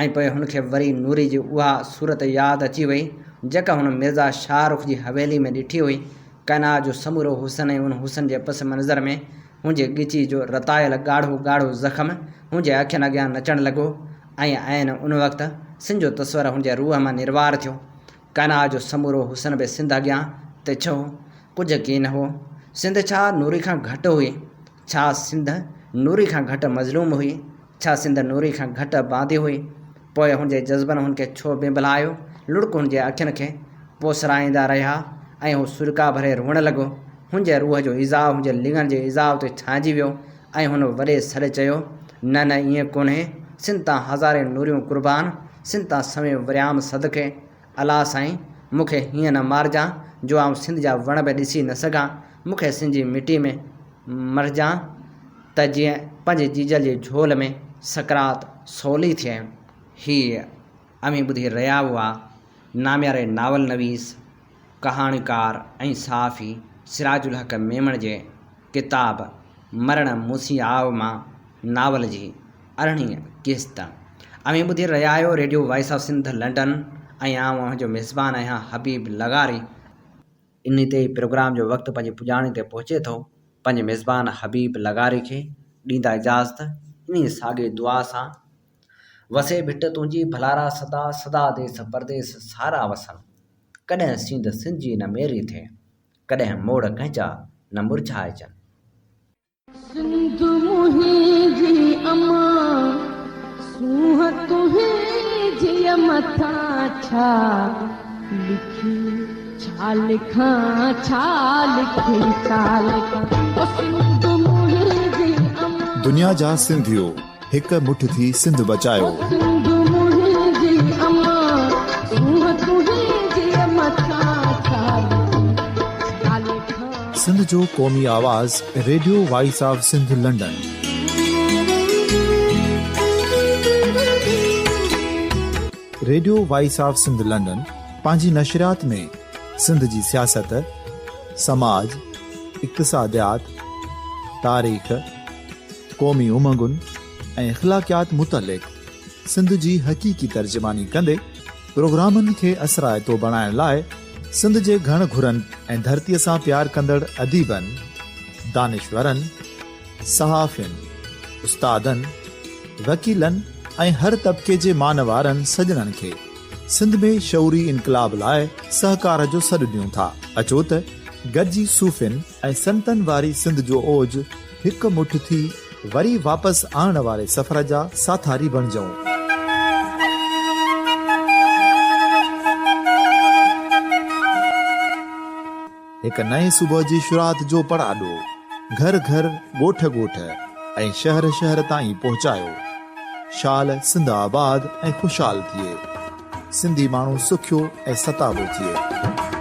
۽ پوء هن کي وري نوري جي اها صورت ياد اچي وئي، جيڪا هن مرزا شاهه رخ جي حويلي ۾ ڏٺي هئي. ڪائنات جو سمورو حسن ۽ ان حسن جي پس منظر ۾ هن جي ڳچي جو رتايل ڳاڙهو ڳاڙهو زخم هن جي اکين اڳيان نچڻ لڳو ۽ عين ان وقت سنڌ جو تصور هن جي روح مان نروار ٿيو. ڪائنات جو سمورو حسن به سنڌ اڳيان تڇ هو، ڪجهه ڪين هو. سنڌ ڇا نوري کان گهٽ هئي؟ ڇا سنڌ نوري کان گهٽ مظلوم هئي؟ ڇا سنڌ نوري کان گهٽ باندي هئي؟ پوء هن جي جذبن هن کي ڇو بنڀلايو؟ لڙڪ هن جي اکين کي پوسرائيندا رهيا ۽ هو سڏڪا ڀري روئڻ لڳو. هن جي روح جو ايذاء هن جي لڱن جي ايذاء تي ڇانئجي ويو ۽ هن وڏي سڏ چيو، نه نه ائين ڪونهي، سنڌ تان هزارين نوريون قربان، سنڌ تان سوين وريام صدقي. الله سائين، مون کي هيئن نه مارجان جو آئون سنڌ جا وڻ به ڏسي نه سگهان، مون کي سنڌ جي مٽي ۾ مرجان ته جيئن پنهنجي جيجل جي جهول ۾ سڪرات سولي ٿئي. هيء اوهين ٻڌي رهيا هئا نامياري ناول نويس، ڪهاڻيڪار ۽ صحافي سراج الحق ميمڻ جي ڪتاب مرڻ مون سين آء مان ناول جي ارڙهين قسط. اوهين ٻڌي رهيا آهيو radio voice of Sindh London ۽ آئون اوهان جو ميزبان آهيان حبيب لغاري. انهي تي ئي پروگرام جو وقت پنهنجي پڄاڻي تي پهچي ٿو. پنهنجي ميزبان حبيب لغاري کي ڏيندا اجازت انهي ساڳي دعا سان. وسي ڀٽ تنهنجي ڀلارا سدا، سدا ديس پرديس سارا وسن. ڪڏهن سينڌ سنجي نه ميري ٿئي، ڪڏهن موڙ ڪنهن جا نه مرجهائجن. سنڌ منهنجي امان، سونهن تنهنجي مٿان ڇا لکي ڇا لکان ڇا لکي ڇا لکان او سنڌ منهنجي امان. دنيا جا سنڌيو هڪ مٺ ٿي سنڌ بچايو. او سنڌ منهنجي امان، سونهن تنهنجي مٿان ڇا لکي ڇا لکان. سنڌ جو قومي آواز radio voice of Sindh London. Radio voice of Sindh London پنهنجي نشريات ۾ سنڌ جي سياست، سماج، اقتصاديات، تاريخ، قومي امنگن ۽ اخلاقيات متعلق سنڌ جي حقيقي ترجماني ڪندي پروگرامن کي اثرائتو بڻائڻ لاء سنڌ جي گهڻ گهرن ۽ ڌرتيء سان پيار ڪندڙ اديبن، دانشورن، صحافين، استادن، وڪيلن ۽ هر طبقي جي مان وارن سڄڻن کي سنڌ ۾ شعوري انقلاب لاء سهڪار جو سڏ ڏيون ٿا. اچو ته گڏجي صوفين ۽ سنتن واري سنڌ جو اوج هڪ مٺ ٿي وري واپس آڻڻ واري سفر جا ساٿاري بڻجون. هڪ نئين صبح جي شروعات جو پڙاڏو گهر گهر، ڳوٺ ڳوٺ ۽ شهر شهر تائين پهچايو. شال سنڌ آباد ۽ خوشحال ٿئي. سنڌي ماڻهو سکيو ۽ ستابو ٿئي.